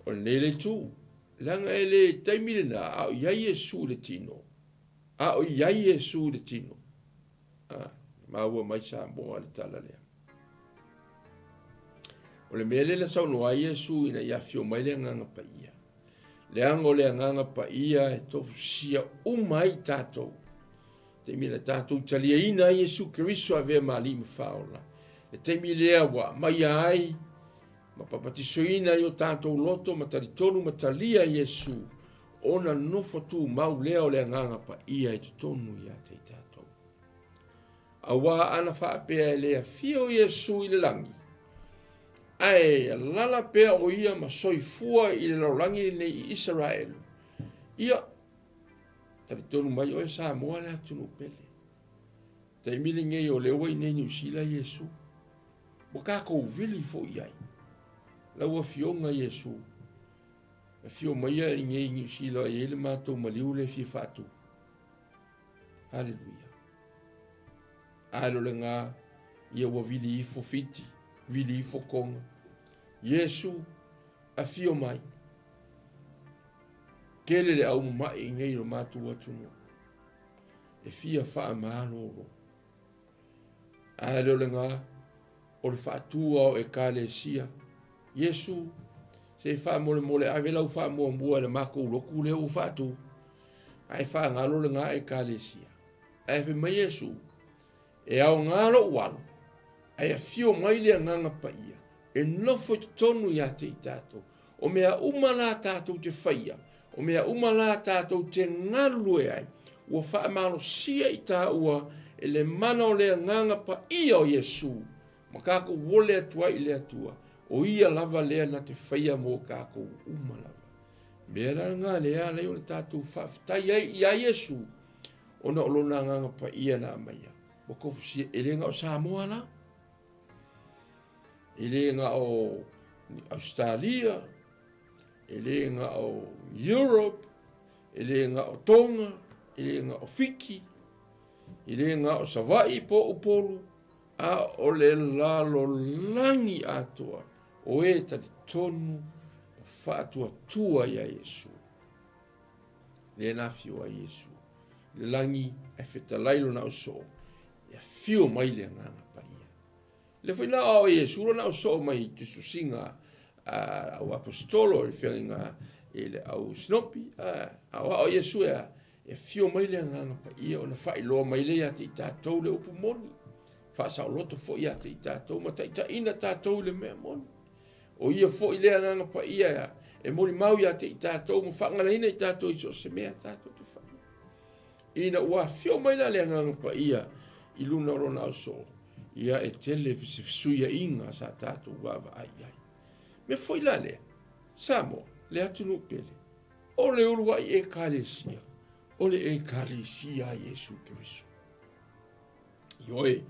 A: O lenei le itu, leaga e le taimi lena a o i ai Iesu i le tino, a o i ai Iesu i le tino. Ah, maua mai Samoa le tala lea. O le mea lea na saunoa ai Iesu ina ia afio mai le Agaga Paia. Leaga o le Agaga Paia e tofusia uma ai tatou. Taimi na tatou taliaina ai Iesu Keriso avea ma Alii ma Faaola. Le taimi lea ua aumaia ai ma papatisoina ai o tatou loto ma talitonu ma talia Iesu, ona nofo tumau lea o le Agaga Paia i totonu ia te i tatou. Auā ana faapea e le afio Iesu i le lagi, ae alala pea o ia ma soifua i le lalolagi lenei i Isaraelu, ia, talitonu mai oe Samoa le atunuu pele. Taimi lenei o lea ua i inei Niu Sila Iesu. Ua tatou vili foi i ai. Lau Afioga Iesu, afio maia i inei Niu Sila e i ai le matou maliu lea e fia faatu. Haleluia. Ae lo lena, ia ua vili ifo Fiti, vili ifo Tonga. Iesu, afio mai. Tele le au mama'i i nei lo matou atunuu. E fia faamalolo. Ae le o lena, o le faatua o Ekalesia. Iesu, se i faamolemole ave lau faamuamua i le matou lotu lea ua faatu, ae faagalo lena Ekalesia. Ae fai mai Iesu, E aoga lou alu, ae afio mai le Agaga Paia e nofo i totonu ia te i tatou. O mea uma la tatou te faia, o mea uma la tatou te galulue ai, ua faamalosia i taua e le mana o le Agaga Paia o Iesu, ma tatou ole atu ai i le Atua, o Ia lava lea na te faia mo tatou uma lava. Mea la lena lea ala ai ona tatou faafetai ai iā Iesu, ona o Lona Agaga Paia na aumaia, ua tofusia, e le na o Samoa la, E le na o Ausetalia, e le na o Europe, e le na o Tonga, e le na o Fiti, e le na o Savaii po o Upolu, a o le lalolagi atoa o e talitonu ma faatuatua iā Iesu. Lea na afio ai Iesu i le lagi ae fetalai lona ausoo e afio mai le Agaga Paia. Lea foi na aoao e Iesu lona ausoo mai i tusitusiga a au aposetolo i le feagaiga i le au sinopi, a aoao Iesu e a? E afio mai le Agaga Paia ona faailoa mai lea ia te i tatou le upu moni, faasaoloto foi ia te i tatou ma taitaiina tatou i le mea moni. O ia foi le Agaga Paia e molimau ia te i tatou ma faagalaina i tatou i so o se mea tatou te faia. Ina ua afio mai la le Agaga Paia i luna o lona ausoo, ia e tele se fesuiaiga sa tatou vaavaai i ai. Mea foi la lea, Samoa, le atunuu pele, o le uluai Ekalesia, o le Ekalesia a Iesu Keriso. Ioe,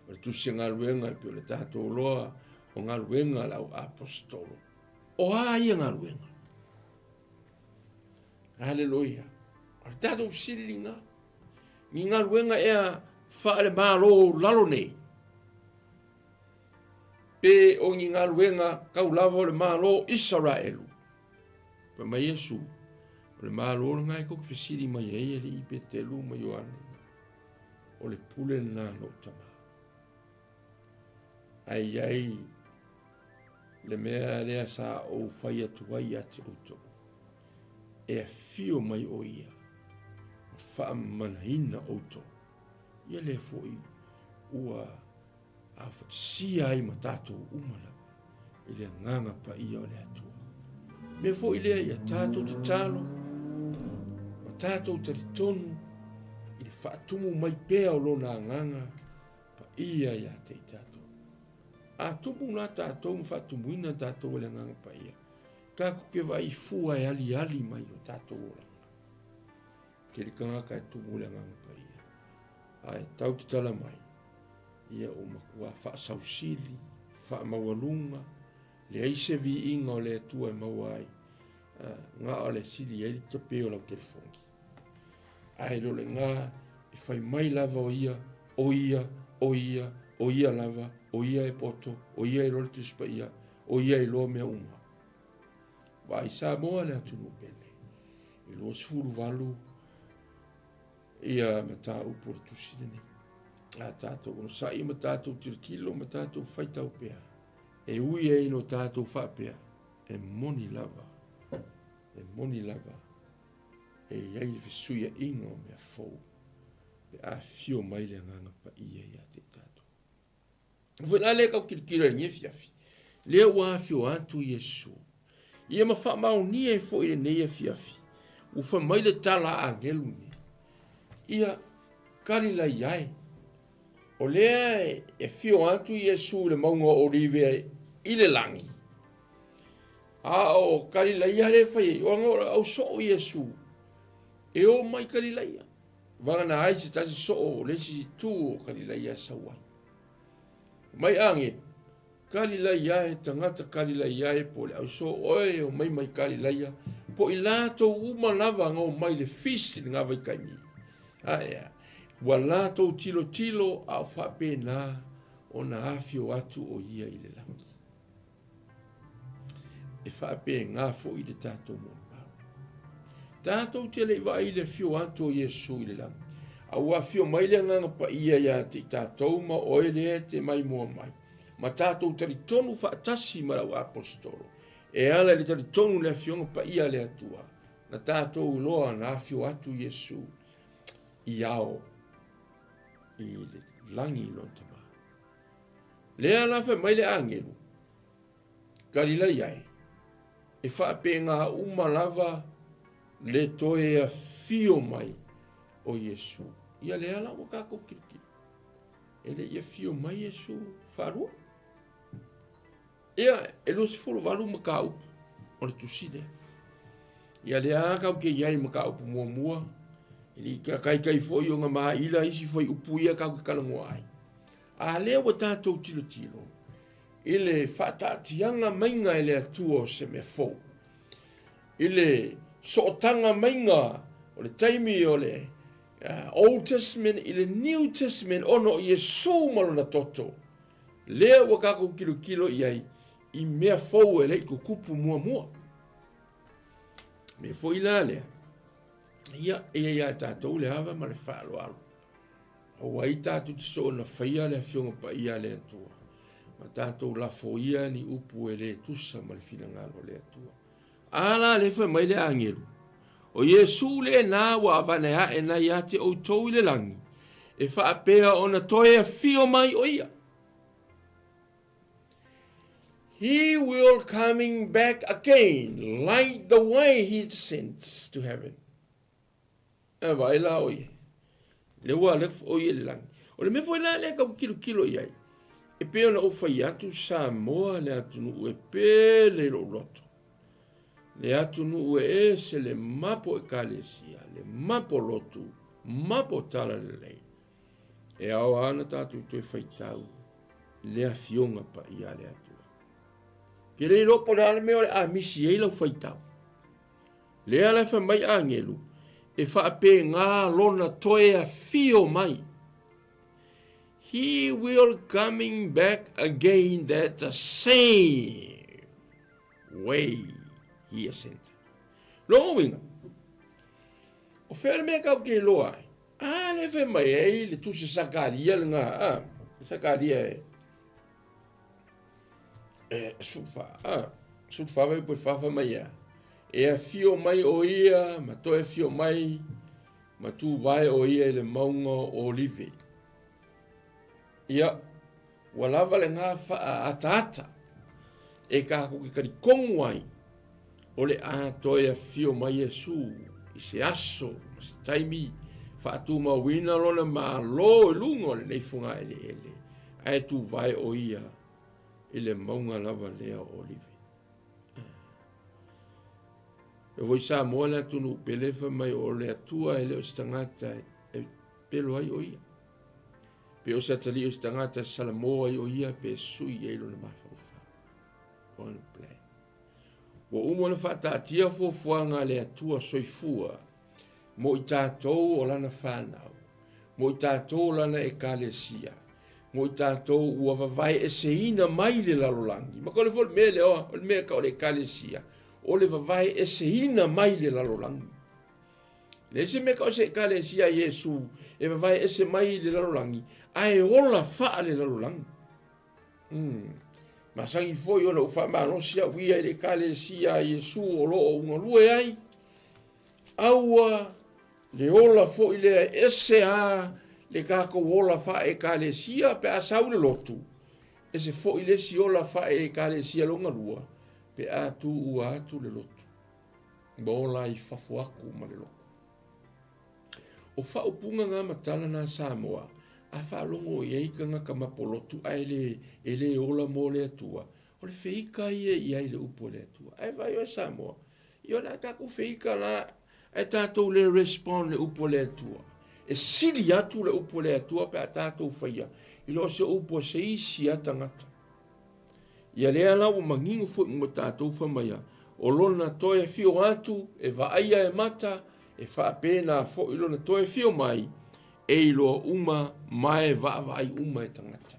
A: o le tusi galuega e pei o le tatou loa o galuega a le au apostolo. O a ia galuega? Haleluia. O le tatou fesiliga, ni galuega ea faale-Malo lalo nei, pe o ni galuega kau lava o le Malo Isaraelu. Fai mai Iesu, o le Malo lena e tou te fesili mai ai alii Petelu ma Ioane, o le pule lena a lou Tama. Ae i ai le mea lea sa ou fai atu ai ia te outou, e afio mai o ia ma faamamanaina outou, ia lea foi ua aofatasia ai ma tatou uma lava i le agaga paia o le Atua. Mea foi lea ia tatou tatalo ma tatou talitonu i le faatumu mai pea o lona agaga paia ia te i tatou. A tumu la tatou ma faatumuina tatou e le Agaga Paia, tatou te vaai fua e aliali mai o tatou olaga. Tele tagata e tumu le Agaga Paia, ae tau te tala mai, ia ua matua faasausili, faamaualuga, leai se viiga o le Atua e maua ai, na o le sili ai le tape o lau telefoni. Ae le o lena, e fai mai lava o ia, o ia, o ia, o ia lava, o ia e poto, o ia e iloa le Tusi Paia, o ia e iloa mea uma. Vaai Samoa le atunuu pele, e 28 ia mataupu o le tusi lenei. A tatou onosai ma tatou tilotilo ma tatou faitau pea, e ui ai ina o tatou faapea, e moni lava, e moni lava e i ai le fesuiaiga o mea fou pe a afio mai le Agaga Paia ia te i tatou. Foi la lea tau tilotilo i lenei afiafi, lea ua afio atu Iesu, ia ma faamaonia ai foi i lenei afiafi, ua fai mai le tala a agelu nei, ia Kalilaia e, o lea e afio atu Iesu i le mauga o Olive i le lagi, A o Kalilaia lea e fai ai, ona o le au soo Iesu e o mai Kalilaia. Vagana ai se tasi soo o le isi itu o Kalilaia e sau ai. Mai agelu, Kalilaia e tagata Kalilaia e po o le au soo oe e o mai mai Kalilaia, po i latou uma lava na o mai le feast i lena vaitaimi. A ea, ua latou tilotilo a o faapena ona afio atu o ia i le lagi. E faapena foi le tatou molimau. Tatou te le i vaai i le afio atu o Iesu i le lagi, a ua afio mai le Agaga Paia ia te i tatou ma oe lea e te maimoa mai, ma tatou talitonu faatasi ma le au aposetolo, e ala i le talitonu i le Afioga Paia a le Atua, na tatou iloa na afio atu Iesu i ao i le lagi i lona Tama. Lea la fai mai le agelu, Kalilaia e, e faapena uma lava le toe afio mai o Iesu. Ia lea la ua tatou tilotilo. E le i afio mai Iesu faalua. Ia, e 28 mataupu o le tusi lea. Ia lea lava tatou te i ai i mataupu muamua, e le i taitai foi ona maila isi fuaiupu ia tatou te talanoa ai. A lea ua tatou tilotilo i le faataatiaga maiga e le Atua o se mea fou, i le sootaga maiga o le taimi o le Old Testament i le New Testament ona o Iesu ma lona toto, lea ua tatou tilotilo i ai i mea fou e le i tutupu muamua. Mea foi la lea, ia, e i ai ia tatou le ava ma le faaaloalo. Aua ai tatou te soona faia le Afioga Paia a le Atua. Ma tatou lafoia ni upu e le tusa ma le finagalo o le Atua. A la lea fai mai le agelu, O Iesu lena ua avane ae na ia te outou i le lagi, e faapea ona toe afio mai o ia. He will coming back again like the way he descends to heaven. E vaai la o ia. Le ua le o ia le lagi. O le mea foi la lea kau kilokilo i ai. E pei ona ou fai atu Samoa le atunuu e pele i lou loto. Le atunuu e ese le mapo ekalesia, le mapo lotu, mapo tala lelei. E ao lava ona tatou toe faitau le afioga paia a le Atua. Ke le iloa po o le a le mea o le a misi ai lau faitau. Lea la e fai mai agelu, e faapena lona toe afio mai. He will coming back again that the same way he ascended. Lona uiga, o fea le mea kau ke iloa ai? A le fai mai ai le tusi Sakaria lena, a, Sakaria e, e sufa, a, sufa vai poi fafa mai ia. E afio mai o ia, ma toe afio mai, ma tu vae o ia i le mauga o Olive. Ia, ua lava lena faaataata e tatou te talitonu ai o le a toe afio mai Iesu i se aso ma se taimi faatumauina lona Malo i luga o lenei fogaeleele, ae tuvae o ia i le mauga lava lea o Olive. E foi Samoa le atunuu pele fai mai o le Atua e le o se tagata e pelo ai o ia. Pe o se atalii o se tagata e salamo ai o ia pe sui ai lona mafaufau. One plan. Ua uma ona faataatia fuafuaga a le Atua soifua mo i tatou o lana fanau, mo i tatou o lana ekalesia, mo i tatou ua vavaeeseina mai le lalolagi. Ma kole foi le mea lea, o le mea ka o le ekalesia, o le vavaeeseina mai le lalolagi. Leai se mea ka o se ekalesia a Iesu e vavaeese mai le lalolagi, ae ola faa le lalolagi. Mm. Masani foi ona ou faamalosi au ia i le ekalesia a Iesu o lo o ugalue ai, aua le ola foi lea e ese a le tatou ola faa-ekalesia pe a sau le lotu, ese foi le isi ola faa-ekalesia lona lua pe a tuua atu le lotu. Ma ola ai fafo atu ma le lotu. O faaupuga na ma tala na Samoa, a faalogo i ai tagata mapolotu ae le, e le ola mo le Atua, o le feika ia i ai le upu a le Atua. Ae vaai oe Samoa, ia o le a tatou feika la, ae tatou le respond le upu a le Atua. E sili atu le upu a le Atua pe a tatou faia, i lo se upu a se isi a tagata. Ia lea la ua manino foi mo tatou fai mai a, o lona toe afio atu e vaaia e mata, e faapena foi lona toe afio mai, e iloa uma ma e vaavaai uma e tagata.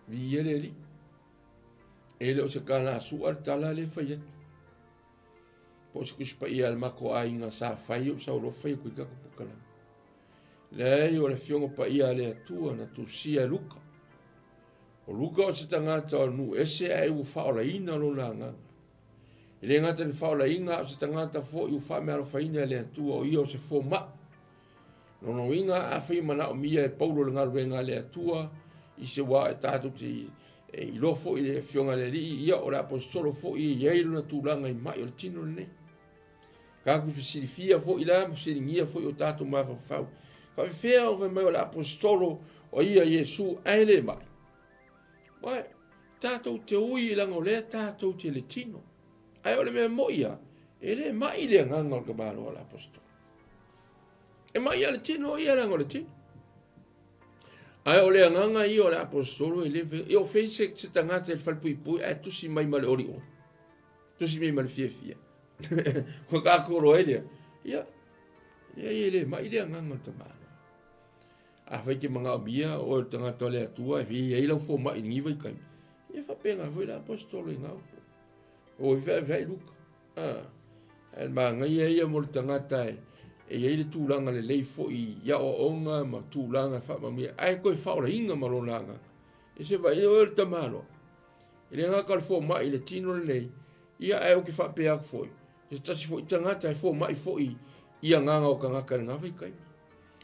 A: Viia le Alii. E le o se kalasua le tala lea e fai atu. Po o se Tusi Paia a le matou aiga sa fai ou sau loa fai atu i tatou polokalame. Leai, o le Afioga Paia a le Atua na tusia e Luka. O Luka o se tagata o nuu ese ae ua faaolaina lona agaga. E le gata i le faaolaina, a o se tagata foi ua faameaalofaina e le Atua, o ia o se fomai. Lona uiga, afai e manaomia e Paulo le galuega a le Atua, i se wā e tatou te e iloa foi le Afioga i le Alii, ia o le Aposetolo foi e i ai lona tulaga i mai o le tino lenei. Tatou fesilifia foi la ma fesiligia foi o tatou mafaufau. Faafefea o fai mai o le Aposetolo o ia Iesu ae le mai. Uai, tatou te ui leaga o lea tatou te le tino. Ae o le mea moi ia, e le mai le agaga o le tamaloa o le Aposetolo. E mai lava le tino ia leaga o le tino. Ae o le agaga ia o le Aposetolo e le fai, e o fei se, se tagata i le falepuipui ae tusi mai ma le olioli. Tusi mai ma le fiafia. Ua tatou iloa ai lea. Ia, leai e le mai le agaga o le tamaloa. Afai e te manaomia oe o le tagata o le Atua e i ai lau fomai i lenei vaitaimi, ia faapena foi le Aposetolo i na upu. O i feaveai Luka. Ah, ae manaia ia mo le tagata e, e i ai le tulaga lelei foi i aoaoga ma tulaga e faamanuia, ae toe faaolaina ma lona agaga. E se vaai oe o le tamaloa. E le gata o le fomai i le tino lenei, ia ae ou te faapea atu foi, se tasi foi tagata e fomai foi i agaga o tagata i lena vaitaimi.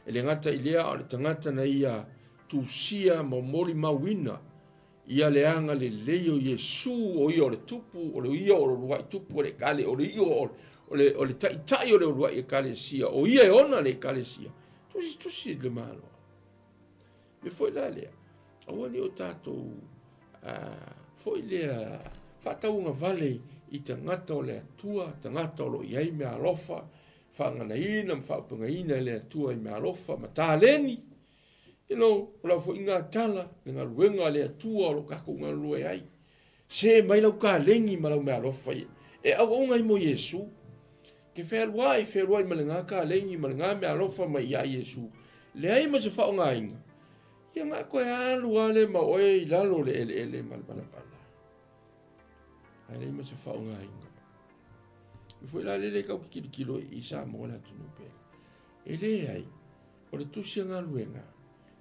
A: E le gata i lea, a o le tagata na ia tusia ma molimauina ia le agalelei o Iesu, o ia o le tupu, o le ia o le uluai tupu o le ekale, o le ia o le, o le taitai o le uluai ekalesia, o ia e ona le ekalesia. Tusitusi le Malo. Me foi la lea, aua ne i o tatou foi lea faatauagavale i tagata o le Atua, tagata o lo o i ai meaalofa, faaganaina ma faaupegaina e le Atua i meaalofa ma taleni. You know, o lau foi ngā tala, le galuega a le Atua o lo o tatou galulue ai. Se mai lau kalegi ma lau meaalofa ia. E auauna ai mo Iesu. Ke fealuai, fealuai ma le ngā kalegi ma le ngā meaalofa mai iā Iesu. Leai ma se faaaogaina. Ia ngā koe alu lava lea ma oe i lalo o le eleele ma le palapala. Ae leai ma se faaaogaina. E foi la lele kau te tilotilo i Samoa le atunuu pele. E leai, o le tusi a galuega,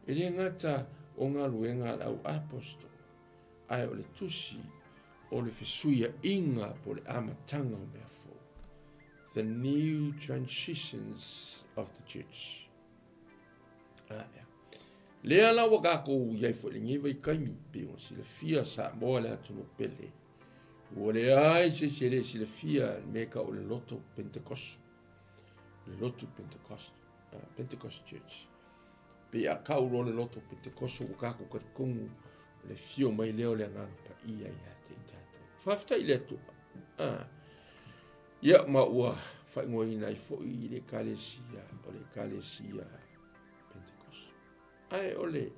A: e le gata o galuega a le au apostol, ae o le tusi o le fesuiaiga po o le amataga o mea fou. The new transitions of the church. Ae. Lea la ua tatou i ai foi lenei vaitaimi, pei ona silafia Samoa le atunuu pele. Ua leai se isi e le silafia le mea e tau o le loto Pentekoso. Le lotu Pentecost, Pentecost Church. Pei a tau loa le loto Pentekoso ua tatou talitonu o le afio mai lea o le Agaga Paia ia te i tatou. Faafetai i le Atua. Ah. Ia ma ua faaigoaina ai foi i le ekalesia o le ekalesia Pentekoso. Ae o le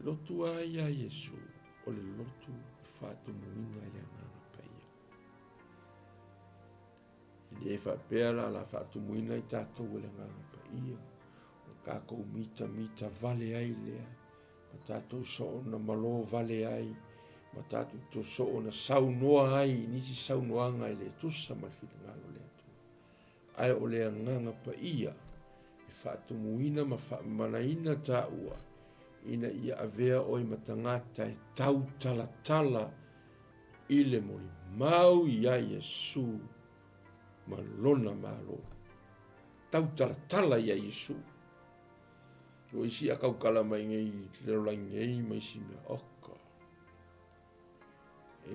A: lotu a ia Iesu, o le lotu e faatumuina i le Agaga Paia. E le faapea la la faatumuina i tatou e le Agaga Paia, o tatou mitamita vale ai lea, ma tatou soona malo vale ai, ma tatou to soona saunoa ai i nisi saunoaga e le tusa ma le finagalo o le Atua. Ae o le Agaga Paia e faatumuina ma faamamalaina taua ina ia avea oe ma tagata e tautalatala i le molimau iā Iesu ma lona Malo. Tautalatala iā Iesu. O isi a kaukala mai nei le lalolagi nei ma isi mea, oka.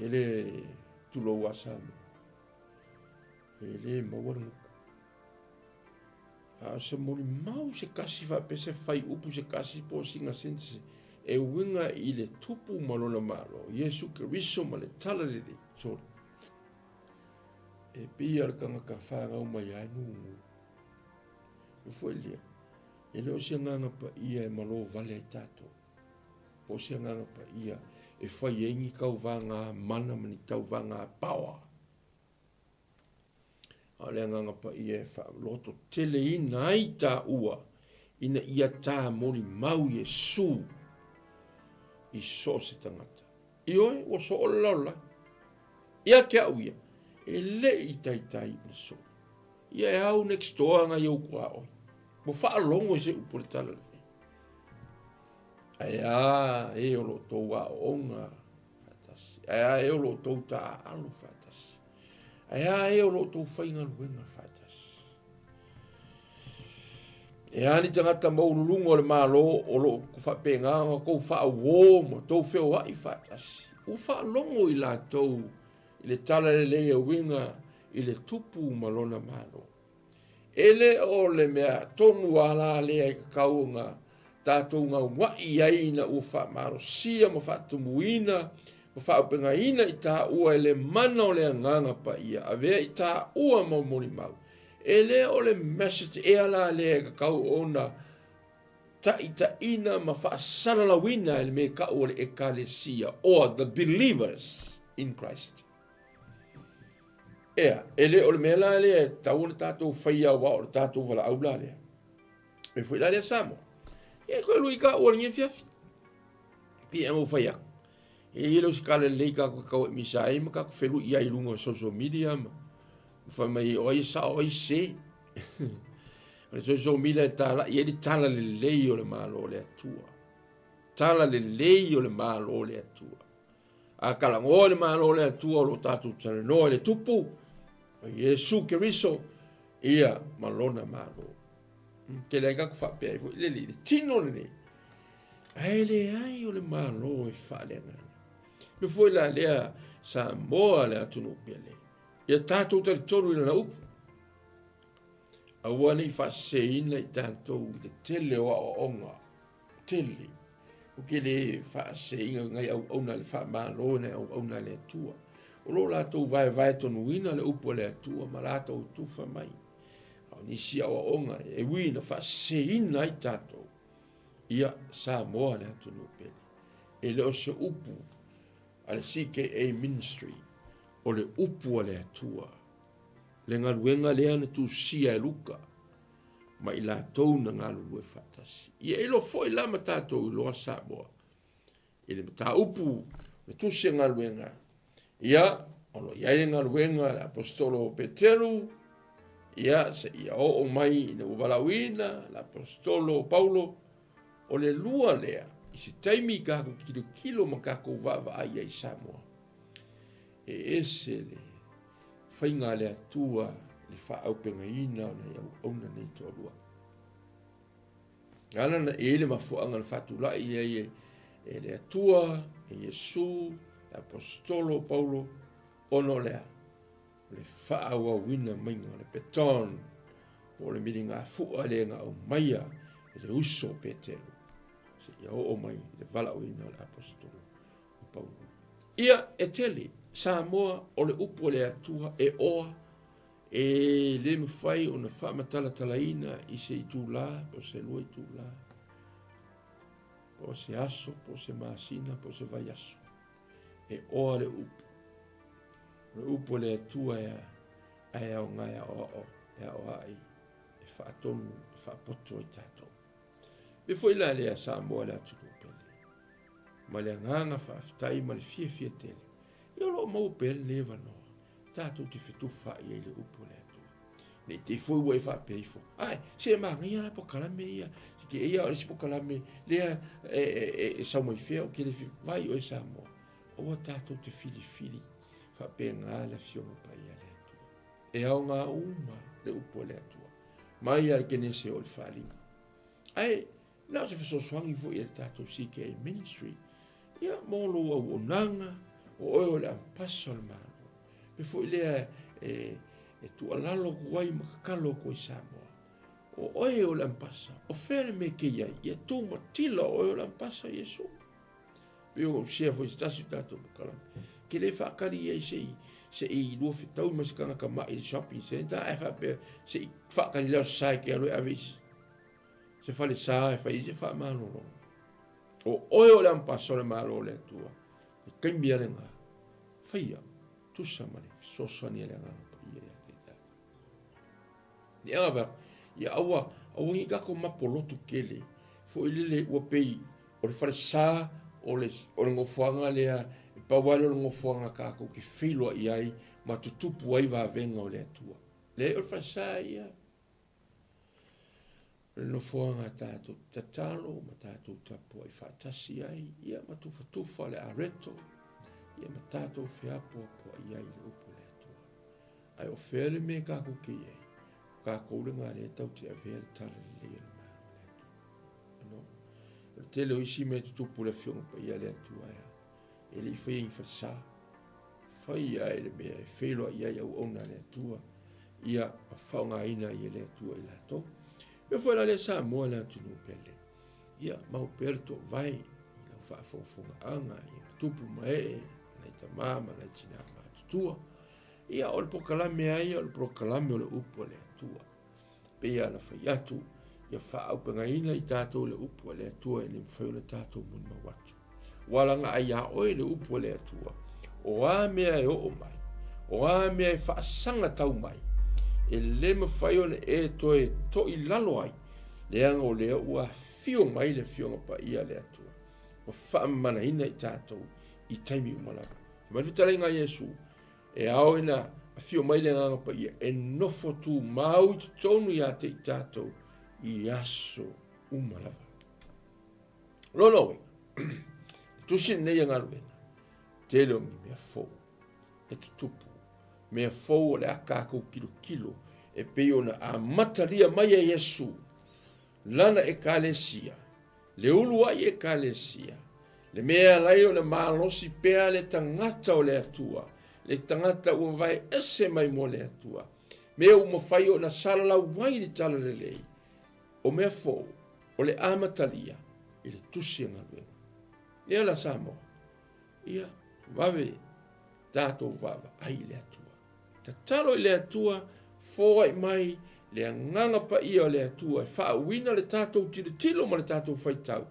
A: E le tulou a Samoa. E le maua le gutu. A o se molimau se kasi faapea se faiupu se kasi po o sina sentence e uiga i le tupu ma lona Malo, Iesu Keriso ma le Talalelei. Sorry. E pei o le tagata fanau mai lava e nunu. E foi lea, e le o se agaga paia e malo vale ai tatou. Po o se agaga paia e fai ai ni tauvaga mana ma ni tauvaga power. A o le Agaga Paia e faalototeleina ai taua ina ia tā molimau Iesu i so o se tagata. Ioe, ua soo le lalolagi. Ia te au ia, e le i taitai ona soo. Ia e au next door ngai au tuaoi. Ua faalogo i se upu o le tala lenei. Ae a e o lo tou aoaoga faatasi. Ae a e o lo outou taaalo faatasi. Ae a e o lo outou faigaluega faatasi. E a ni tagata maualuluga o le Malo o lo o faapena ona tou faauo ma tou feoai faatasi. Ua faalogo i latou i le tala lelei e uiga i le tupu ma lona Malo. E le o le mea tonu lava la lea e tatau ona tatou gaua'i ai ina ua faamalosia ma faatumuina ma faaaupegaina i taua e le mana o le Agaga Paia, avea i taua mau molimau. E le o le message ea la lea e tatau ona taitaiina ma faasalalauina e le mea e tau o le Ekalesia, or the believers in Christ. Ea, e le o le mea la lea e tatau ona tatou faia aua o le tatou valaau la lea. E foi la lea Samoa. E koe lui ka ua lenei afiafi. Pei ona ou fai atu. E i ai le usikala lelei tatou te tau e misa ai ma tatou felui ai i luga o social media ma fai mai o ai e sao o ai e sese. O le social media e talai ai le tala lelei o le Malo o le Atua. Tala lelei o le Malo o le Atua. A talanoa i le Malo o le Atua, o lo o tatou talanoa i le Tupu, o Iesu Keriso, ia ma lona Malo. Tele ai tatou faapea ai foi lele i le tino lenei, ae leai o le Malo e faaleagaga. Me foi la lea Samoa le atunuu pele, ia tatou talitonu i lana upu, aua ne i faaseseina i tatou i le tele o aoaoga tele. Ou te le faaseseina nai auauna a le Faamalo nai auauna a le Atua. O lo o latou vaevae tonuina le upu a le Atua ma latou tufa mai. A o nisi aoaoga e ui ina faaseseina ai tatou, ia Samoa le atunuu pele. E le o se upu a le CKA Ministry, o le upu a le Atua. Le galuega lea na tusia e Luka ma i latou na galulue faatasi. Ia e iloa foi la ma tatou iloa Samoa i le mataupu le tusi galuega, ia o lo o i ai le galuega a le aposetolo o Peteru, ia seia oo mai ina ua valaauina le aposetolo o Paulo. O le lua lea i se taimi tatou tilotilo ma tatou vaavaai ai i Samoa, e ese le faiga a le Atua i le faaaupegaina o nai auauna nei toalua. Na ala ona e i ai le mafuaaga na faatulai ai e le Atua, e Iesu, le Aposetolo o Paulo, ona o le a? O le faaauauina maiga o le baton, po o le miligafua lea na aumaia e le uso o Peteru, seia oo mai i le valaauina o le Aposetolo o Paulo. Ia, e tele, Samoa o le upu a le Atua e oa, e le mafai ona faamatalatalaina i se itula po o se lua itula, po o se aso, po o se masina, po o se vaiaso. E oa le upu. O le upu a le Atua e ae aoga e aoao, e aoai, e faatonu, e faapoto ai tatou. E foi la lea Samoa le atunuu pele. Ma le agaga faafetai ma le fiafia tele. Ia o lo o maua pea lenei avanoa tatou te fetufaai ai le upu a le Atua. Ne i te i foi ua e faapea ifo, ai, se e manaia la polokalame ia, se te ia o le isi polokalame lea e, e, e, e sau mai fea o ke le vai oe Samoa. Aua tatou te filifili faapena le Afioga Paia a le Atua. E aoga uma le upu a le Atua. Mai lava i le Kenese o le Faaaliga. Ae na o se fesoasoani foi a le tatou CKA Ministry, ia mo lou auaunaga, o oe o le ampasa o le Malo. Me foi lea e, e tuualalo atu ai ma tatalo atu ai Samoa. O oe o le ampasa, o fea le mea e te i ai, ia tumatila o oe o le ampasa Iesu. Pei ona ou share foi i se tasi o tatou polokalame. Ke le faatali ai se i se i lua fetaui ma se tagata mai i le shopping center ae faapea se i faatali lea o se sa e te alu e ave i se falesa e fai ai se faamalologa. O oe o le ampasa o le Malo o le Atua, i taimi lava lena, faia tusa ma le fesoasoani a le Agaga Paia ia te tatou. Ia ava, ia aua, aua nei tatou mapolotu tele, foi lele ua pei o le falesa o le, o le nofoaga lea, e pau lava lea o le nofoaga tatou te feiloai ai ma tutupu ai vavega o le Atua. Leai, o le falesa ia, o le nofoaga tatou te tatalo ma tatou tapuai faatasi ai, ia ma tufatufa le areto, ia ma tatou feapoapoai ai i le upu a le Atua. Ae o fea le mea tatou te i ai? O tatou lena lea tatou te avea le talalelei a le Malo o le Atua. No. O le tele o isi mea tutupu i le Afioga Paia a le Atua e a? E le i faia i ni falesa. Faia e le mea e feiloai ai auauna a le Atua, ia ma faaaogaina ai e le Atua i latou. Mea foi la lea Samoa le atunuu pele. Ia mau pea le toovae i lau faafogafogaaga i tupu ma ee, nai tama ma nai tina matutua. Ia, o le polokalame lava ia o le polokalame o le upu a le Atua. Pei lava ona fai atu, ia faaaupegaina i tatou le upu a le Atua e le mafai ona tatou molimau atu. Ua lagaai iā oe le upu a le Atua, o a mea e oo mai, o a mea e faasaga tau mai, e le mafai ona e toe toilalo ai, leaga o lea ua afio mai le Afioga Paia a le Atua, ua faamamanaina i tatou i taimi uma lava. Fai mai le fetalaiga a Iesu, E ao ina afio mai le Agaga Paia e nofo tumau i totonu ia te i tatou i aso uma lava. Lona uiga, Tusi lenei a galuega, tele o ni mea fou e tutupu, mea fou o le a kākou kilokilo e pei ona amatalia mai e Iesu lana ekalesia, le uluai ekalesia, le mea e ala ai ona malosi pea le tagata o le Atua, le tagata ua vae ese mai mo le Atua, mea ua mafai ona salalau ai le talalelei, o mea fou o le amatalia i le tusi a galuega. Ia la Samoa, ia vave tatou vaavaai i le Atua. Tatalo i le Atua, foai mai le agaga paia o le Atua e faauuina le tatou tilotilo ma le tatou faitau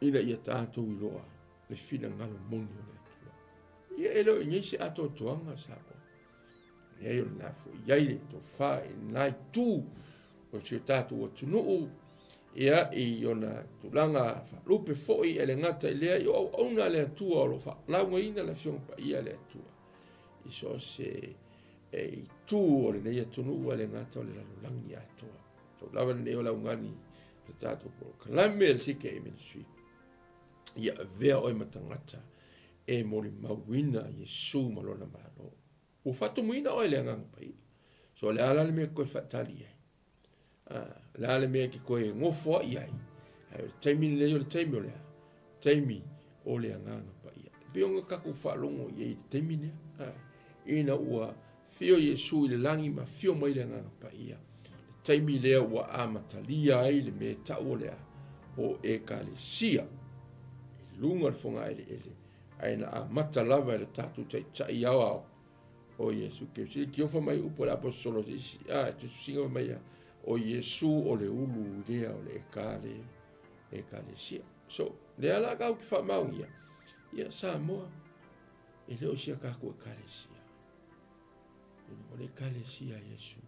A: ina ia tatou iloa le finagalo moni o le Atua. Ia e le o i nei se atoatoaga Samoa. Leai o lena foi i ai le tofa i lena itu o si o tatou atunuu, ia i ona tulaga faalupe foi e le gata i lea i o auauna a le Atua o lo o faalaugaina le Afioga Paia a le Atua i so o se e itu o lenei atunuu e le gata o le lalolagi atoa. Tau lava lenei o le augani le tatou polokalame le CKA Ministry. Ia avea oe ma tagata e molimauina Iesu ma lona Malo. Ua faatumuina oe i le Agaga Paia. So o le a la le mea e koe faatali ai? Ah, le a le mea e ke koe ngofoaʻi ai? Ae o le taimi lenei o le taimi o le a? Taimi o le Agaga Paia. E pei ona tatou faalogo i ai i le taimi lea. Ah, ina ua fio Iesu i le lagi ma fio mai le Agaga Paia. Le taimi lea ua amatalia ai le mea e tau o le a? O Ekalesia. I luga o le fogaeleele ae na amata lava e le tatou Taitai aoao o Iesu Keriso. I tiofa mai upu a le aposetolo se isi, a, e tusitusiga fai mai ia, o Iesu o le ulu lea o le ekale, ekalesia. So, lea la kau te faamaonia, ia Samoa, e le o sia kākou ekalesia. O le ekalesia a Iesu.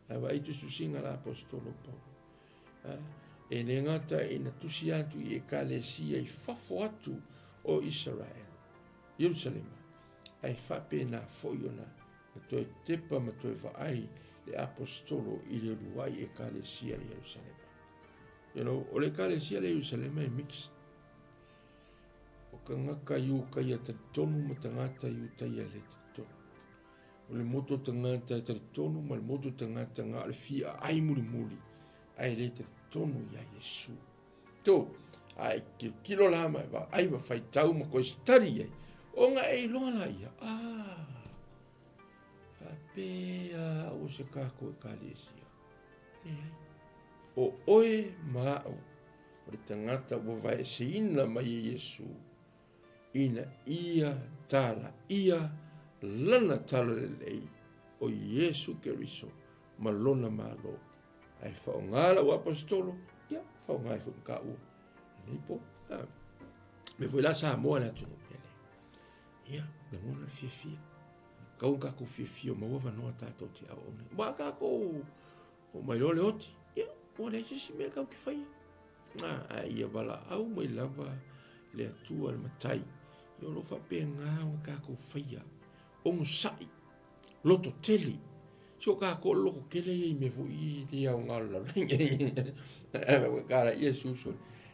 A: Ae vaai tusitusiga la aposetolo Paulo. E le gata ina tusi atu i ekalesia i fafo atu o Isaraelu, Ierusalema, ae faapena foi ona na toe tepa ma toe vaai le aposetolo i le uluai ekalesia i Ierusalema. You know, o le ekalesia le Ierusalema e mix. O tagata Iutaia talitonu ma tagata Iutaia le talitonu. O le motu o tagata e talitonu ma le motu o tagata na o le fia aai mulimuli ae le talitonu iā Iesu. To, a e kilokilo la ma e vaai ma faitau ma koe study ai, ona e iloa la ia, ah, faapea au o se kākou ekalesia. Leai. O oe ma au, o le tagata ua vaeseina mai e Iesu, ina ia talaia lana talalelei o Iesu Keriso ma lona Malo. Ae faaaoga lau aposetolo, ia, faaaoga ai foi ma taua lenei po. Mea foi la Samoa le atunuu pele. Ia, lagona le fiafia. Kau tatou fiafia maua avanoa tatou te auauna. Ua tatou oo mai loa le oti, ia, ua leai se isi mea tatou te faia. A ia valaau mai lava le Atua le Matai, ia o lo o faapena ona tatou faia, onosai, loto tele. Si o tatou o le loto tele ia i mea foi e le aoga o le lalolagi. Ae kala ia susu,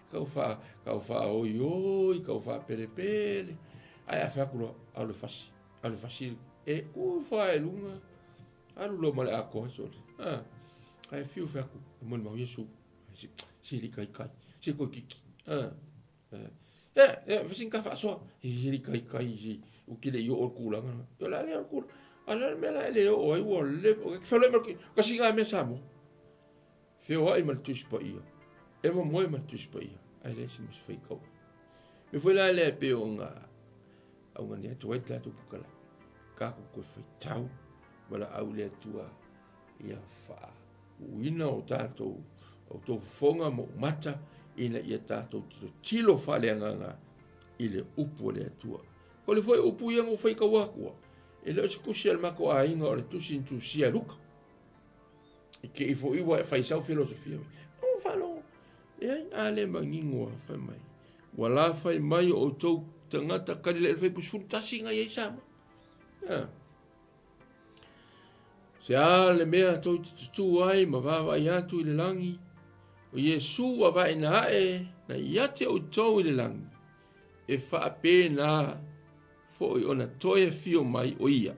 A: kau wha, kau wha oi oi, kau wha pele pele. Ae a fai atu loa, alu e fasi, alu e fasi, e ku wha e lunga, alu loa ma le atoa sole. Ae fiu fai atu, e molimau Iesu. Se le kaikai, se koe kiki. E, e, fasin ka faasoa. E he le kaikai, se, o ke le i oo le kulaga. O le a lea o le kulaga. A le mea la e le oo ai, ua le, o ke whale ma ke, ka singa mea Samoa. Feoai ma le Tusi Paia. E momoe ma le Tusi Paia. Ae leai se mea se fai kau. Me foi la lea e pei o ngā, augani atu ai le tatou pukalai. Kākou koe faitau, valaau i le Atua, ia faauuina o tatou o tou fofoga ma ou mata ina ia tatou tilotilo faaleagaga i le upu a le Atua. O le foi upu ia na ou faitau atua, e le o se tusi a le matou aiga o le tusi na tusia e Luka. I te i foi ua e fai sau filosofia. O faalogo, leai, a le manino a fai mai. Ua la fai mai o outou tagata kali le fai 11 na iai Samoa. Yeah. Se a le mea tou te tutū ai ma vaavaai atu i le lagi, o Iesu ua vaeina ae Na ia te outou i le lagi, e faapena foi ona toe afio mai o ia,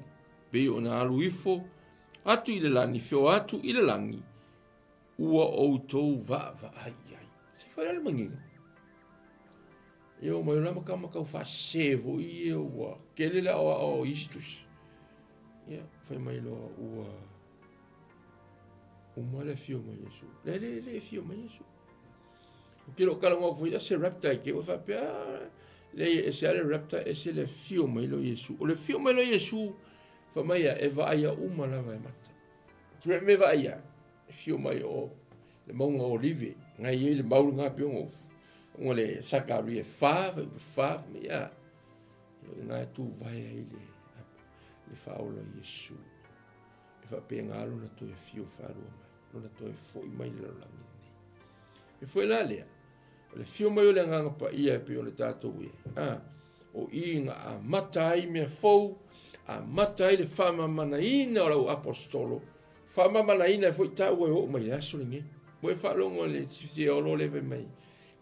A: pei ona alu ifo atu i le lagi, feo atu i le lagi, ua outou vaavaai i ai. Se fai le manino. Ia o mai lama kama kau faasese foi ia ua tele le aoao o isi tusi. Ia, fai mai loa ua uma le afio mai Iesu. Le le le afio mai Iesu. Ou te le o talanoa atu foi ia se rapture e te ua faapea, leai e ese lava le rapture ese le afio mai lea o Iesu. O le afio mai lea o Iesu, fai mai ia, e vaaia uma lava e mata. Te mea vaaia, e afio mai o le mauga o Olive, na i ai le mau lena pei ona ona le Sakaria e fa, fai upu fa, fai mai ia, o lena e tuvae ai le, le faaola Iesu. E faapena lona toe afio faalua mai, lona toe foi mai le lalolagi lenei. E foi la lea, o le afio mai o le Agaga Paia e pei ona tatou i ai, a, o i na amata ai mea fou, amata ai le faamamanaina o lau aposetolo, faamamanaina ai foi taua e oo mai le aso lenei. Ua e faalogo i le Sifiolo lea fai mai,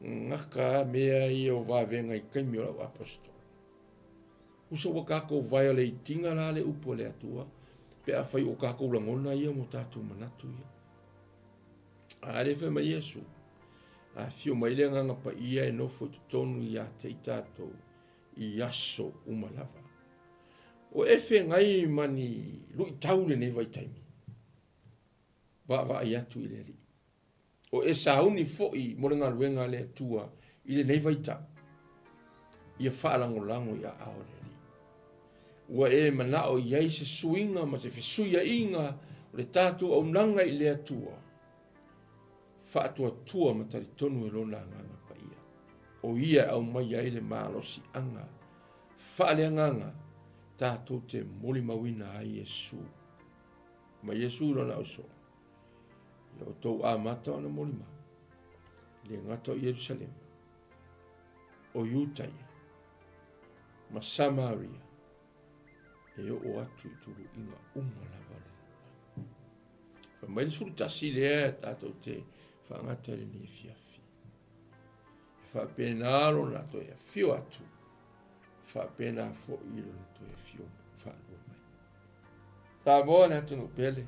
A: gata mea ia o vavega i taimi o lau aposetolo. Uso ua tatou violate-ina la le upu a le Atua pe afai o tatou lagona ia ma o tatou manatu ia. A lea fai mai Iesu, afio mai le Agaga Paia e nofo i totonu ia te i tatou i aso uma lava. O e feagai ma ni luitau lenei vaitaimi, vaavaai atu i le Alii. O e sauni foi mo le galuega a le Atua i lenei vaitau, ia faalagolago i aao o le Alii. Ua e manao i ai se suiga ma se fesuiaiga o le tatou auaunaga i le Atua, faatuatua ma talitonu e Lona Agaga Paia, o Ia e aumaia ai le malosiaga faaleagaga tatou te molimauina ai Iesu. Ma Iesu i Lona ausoo. Ia outou amata ona molimau, e le gata o Ierusalema, o Iutaia, ma Samaria, e oo atu i tuluiga uma lava o le lalolagi. Fai mai le 11 lea tatou te faagata i lenei afiafi. E faapena lona toe afio atu, e faapena foi lona toe afio faalua mai. Samoa le atunuu pele,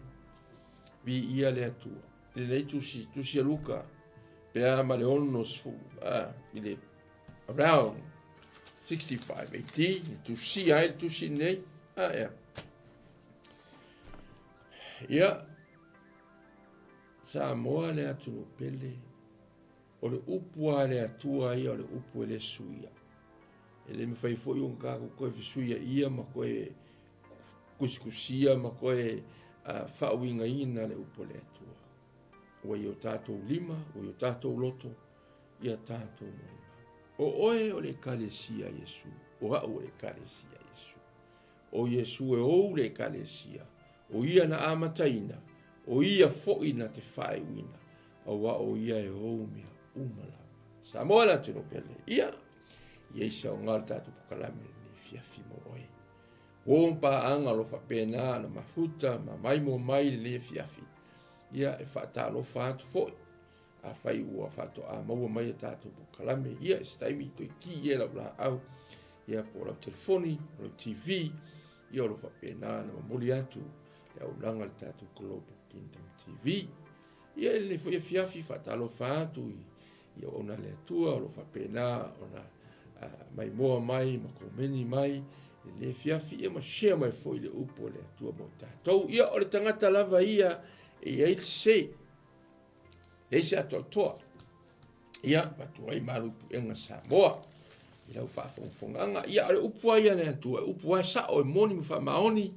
A: viia le Atua. I lenei tusi, tusi a Luka, pe a ma le 60, i le around 65 AD, na tusia ai le tusi lenei. Ah, yeah. Ia, Samoa le atunuu pele, o le upu a le Atua ia o le upu e le suia. E le mafai foi ona tatou toe fesuiaia ma toe kusikusia ma toe faauigaina le upu a le Atua. Ua i o tatou lima, ua i o tatou loto, ia tatou molimau. O oe o le Ekalesia a Iesu, o au o le Ekalesia a Iesu. O Iesu e ou le Ekalesia, o ia na amataina, o ia foi na te faaiuina, aua o ia e ou mea uma lava. Samoa le atunuu pele, ia, i ai se aoga o le tatou polokalame lenei afiafi mo oe. Uo ma paaga o lo o faapena ona mafuta ma maimoa mai i lenei afiafi, ia e faatalofa atu foi. Afai ua faatoa maua mai a tatou polokalame, ia i se taimi toe ki e lau laau, ia po o lau telefoni, o lau TV, ia o lo o faapena ona momoli atu le auaunaga a le tatou Global Kingdom TV. Ia i lenei foi afiafi faatalofa atu i i auauna a le Atua o lo o faapena ona maimoa mai ma komeni mai i lenei afiafi, ia ma share mai foi le upu a le Atua mo tatou. Ia o le tagata lava ia e i ai le sese, leai se atoatoa. Ia, avatu ai malu i puega Samoa i lau faafogafogaaga. Ia, o le upu lava ia a le Atua, e upu lava e sao, e moni ma faamaoni,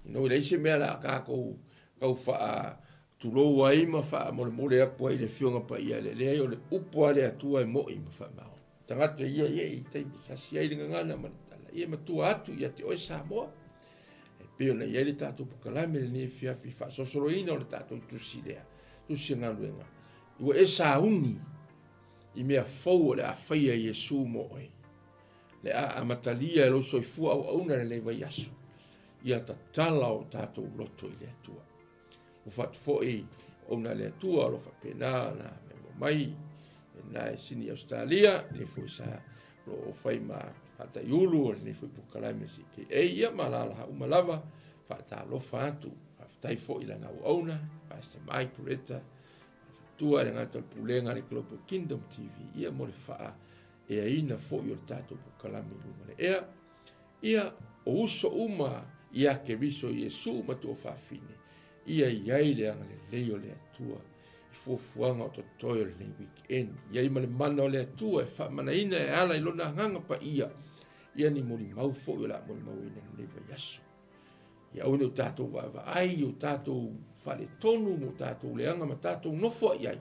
A: ina ua leai se mea o le a tatou tau faa tulou ai ma faamolemole atu ai i le Afioga Paia, e leai o le upu lava a le Atua e moi ma faamaoni. Tagata ia ia i taimi sasi ai le gagana ma le tala, ia matua atu ia te oe Samoa. E pei ona i ai le tatou polokalame lenei afiafi faasosoloina o le tatou tusi lea, tusi galuega. Ua e sauni i mea fou o le a faia e Iesu mo oe. Le a amatalia e lou soifua auauna lenei vaiaso, ia tatala o tatou loto i le Atua. Ua fatu foi auauna a le Atua o lo o faapena ona maimoa mai. Lena i Sini Ausetalia, le foi sa o lo o fai ma faataiulu o lenei foi polokalame CKA, ia ma alalaha uma lava, faatalofa atu, faafetai foi i lana auauna, Pastor Mike Pureta, faletua le gata o le pulega a le Global Kingdom TV, ia mo le faaeaina foi o le tatou polokalame i luga o le ea. Ia, o uso uma ia Keriso Iesu ma tuafafine, ia i ai le agalelei o le Atua i fuafuaga o totoe o lenei weekend. I ai ma le mana o le Atua e faamanaina e ala i lona agaga paia, ia ni molimau foi o le a molimauina i lenei vaiaso. Ia aua ne i o tatou vaavaai i o tatou faaletonu ma o tatou leaga ma tatou nofoai ai,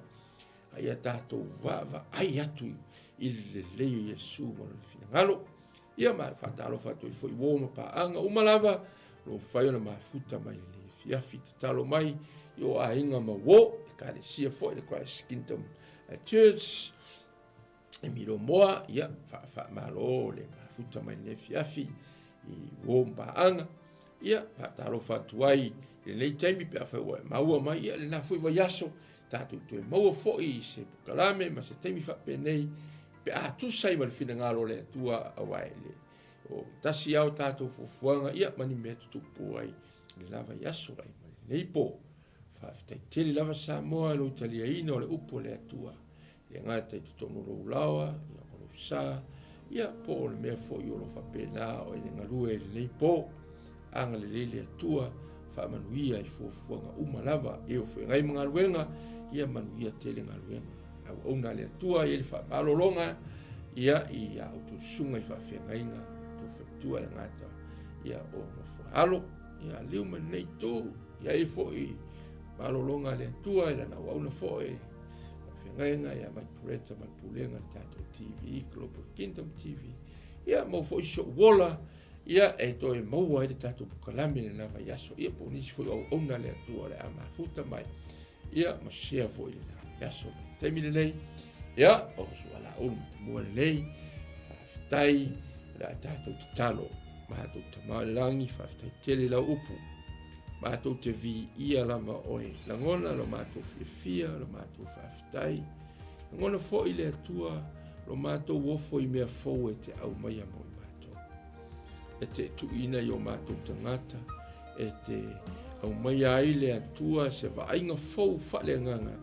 A: a ia tatou vaavaai atu i le lelei o Iesu ma lona finagalo. Ia ma e faatalofa atu ai foi uo ma paaga uma lava, o lo o mafai ona mafuta mai lenei afiafi, tatalo mai i o aiga ma uo, Ekalesia foi le Christ Kingdom Church i Milomoa, ia faamalo le mafuta mai lenei afiafi i uo ma paaga. Ia faatalofa atu ai i lenei taimi pe afai ua e maua mai, ia lena foi vaiaso tatou toe maua foi i se polokalame ma se taimi faapenei pe a tusa ai ma le finagalo o le Atua, aua e le o tasi lava o tatou fuafuaga, ia ma ni mea tutupu ai i le la vaiaso ai ma lenei po. Faafetai tele lava Samoa i lou taliaina o le upu a le Atua, e le gata i totonu o lou laoa, ia o lou sa, ia po o le mea foi o lo faapena o e galue i lenei po. Agalelei le Atua, faamanuia i fuafuaga uma lava, e o feagai ma galuega, ia manuia tele galuega. Auauna a le Atua i le faamalologa, ia i a outou susuga i faafeagaiga, outou faletua le gata, ia o nofo alo, ia liu ma lenei itu, ia ai foi malologa a le Atua i lana auauna foi, faafeagaiga ia Mike Pureta ma le pulega le tatou TV, Global Kingdom TV, ia maua foi si ou ola, ia e toe maua ai le tatou polokalame lena vaiaso, ia po o nisi foi o auauna a le Atua o le a mafuta mai, ia ma share foi lena vaiaso. Taimi lenei, ia o Sualaulu Matamua lenei, faafetai o le a tatou tatalo, matou Tama o le lagi, faafetai tele i lau upu, matou te viia lava oe, lagona lo matou fiafia, lo matou faafetai, lagona foi le Atua lo matou ofo i mea fou e te aumaia mo i matou. E te tuuina i o matou tagata, e te aumaia ai le Atua se vaaiga fou faaleagaga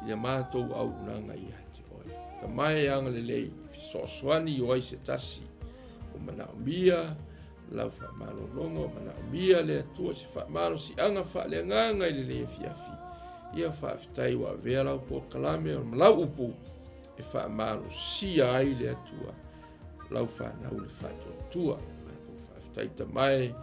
A: i le matou auaunaga ia te oe. Tama e agalelei, fesoasoani i o ai se tasi, ua manaomia lau faamalologa, ua manaomia le Atua se faamalosiaga faaleagaga i lenei afiafi. Ia faafetai ua avea lau polokalame ma lau upu e faamalosia ai le Atua lau fanau le faatuatua. Matou faafetai Tama e,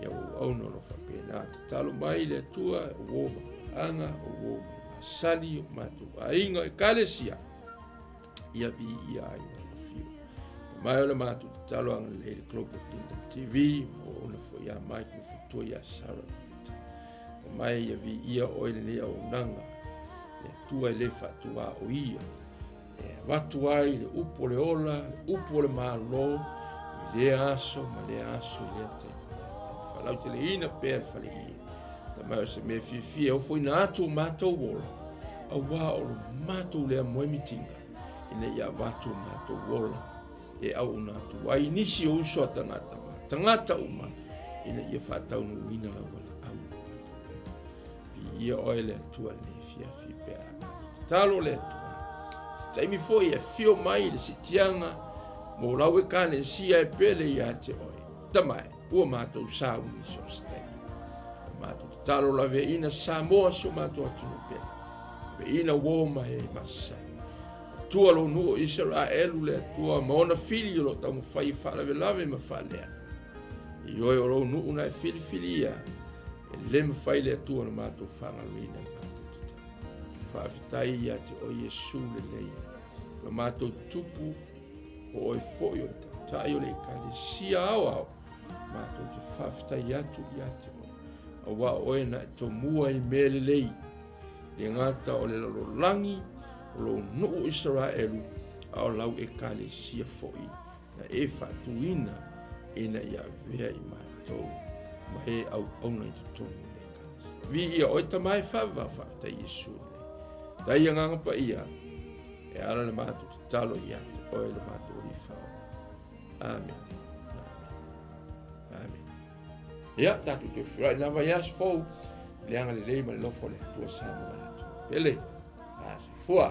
A: ia ua auauna o lo o faapena tatalo mai le Atua, o uo ma paaga, o uo ma masani, o matou aiga, Ekalesia, ia viia ai lau afio. Tama e o le matou tatalo agalelei le Global Kingdom TV, ma auauna foi ia Mike ma faletua ia Sarah Peter. Tama e ia viia oe lenei auaunaga, le Atua e le faatuaoia, e avatu ai le upu o le ola, le upu o le Malo, i lea aso ma lea aso i lea taimi. Faalauteleina pea le faleie. Tama o se mea fiafia e ofoina atu o matou ola, auā o lo matou lea moemitiga, ina ia avatu o matou ola e auauna atu ai nisi o uso a tagata ma tagata uma, ina ia faataunuuina lau valaau. Viia oe le Atua i lenei afiafi pe a tatalo le Atua. Se taimi foi e afio mai le sitiaga mo lau Ekalesia e pele ia te oe. Tama e, ua matou sauni i so o se taimi. Ua matou tatalo laveaiina Samoa si o matou atunuu pele. Laveaiina uo ma e masani. Atua lou nuu o Isaraelu le Atua ma ona fili o lo o taumafai e faalavelave ma faalea. Ioe o lou nuu na e filifilia, e le mafai le Atua ona matou faagaloina le matou tatalo. Faafetai ia te oe Iesu lelei, lo matou tupu, o oe foi o le taitai o le Ekalesia aoao, matou te faafetai atu ia te oe, auā o oe na e tomua i mea lelei, le gata o le lalolagi, o lou nuu o Isaraelu, a o lau Ekalesia foi na e faatuina ina ia avea i matou ma e auauna i totonu o le Ekalesia. Viia oe Tama e faavavau, faafetai Iesu lelei. Tai Agaga Paia. E ala le matou tatalo ia te oe le matou Alii Fao. Amene. Amene. Amene. Ia, tatou toe feiloai i lena vaiaso fou, le agalelei ma le alofa o le Atua Samoa ma le atunuu pele. A soifua.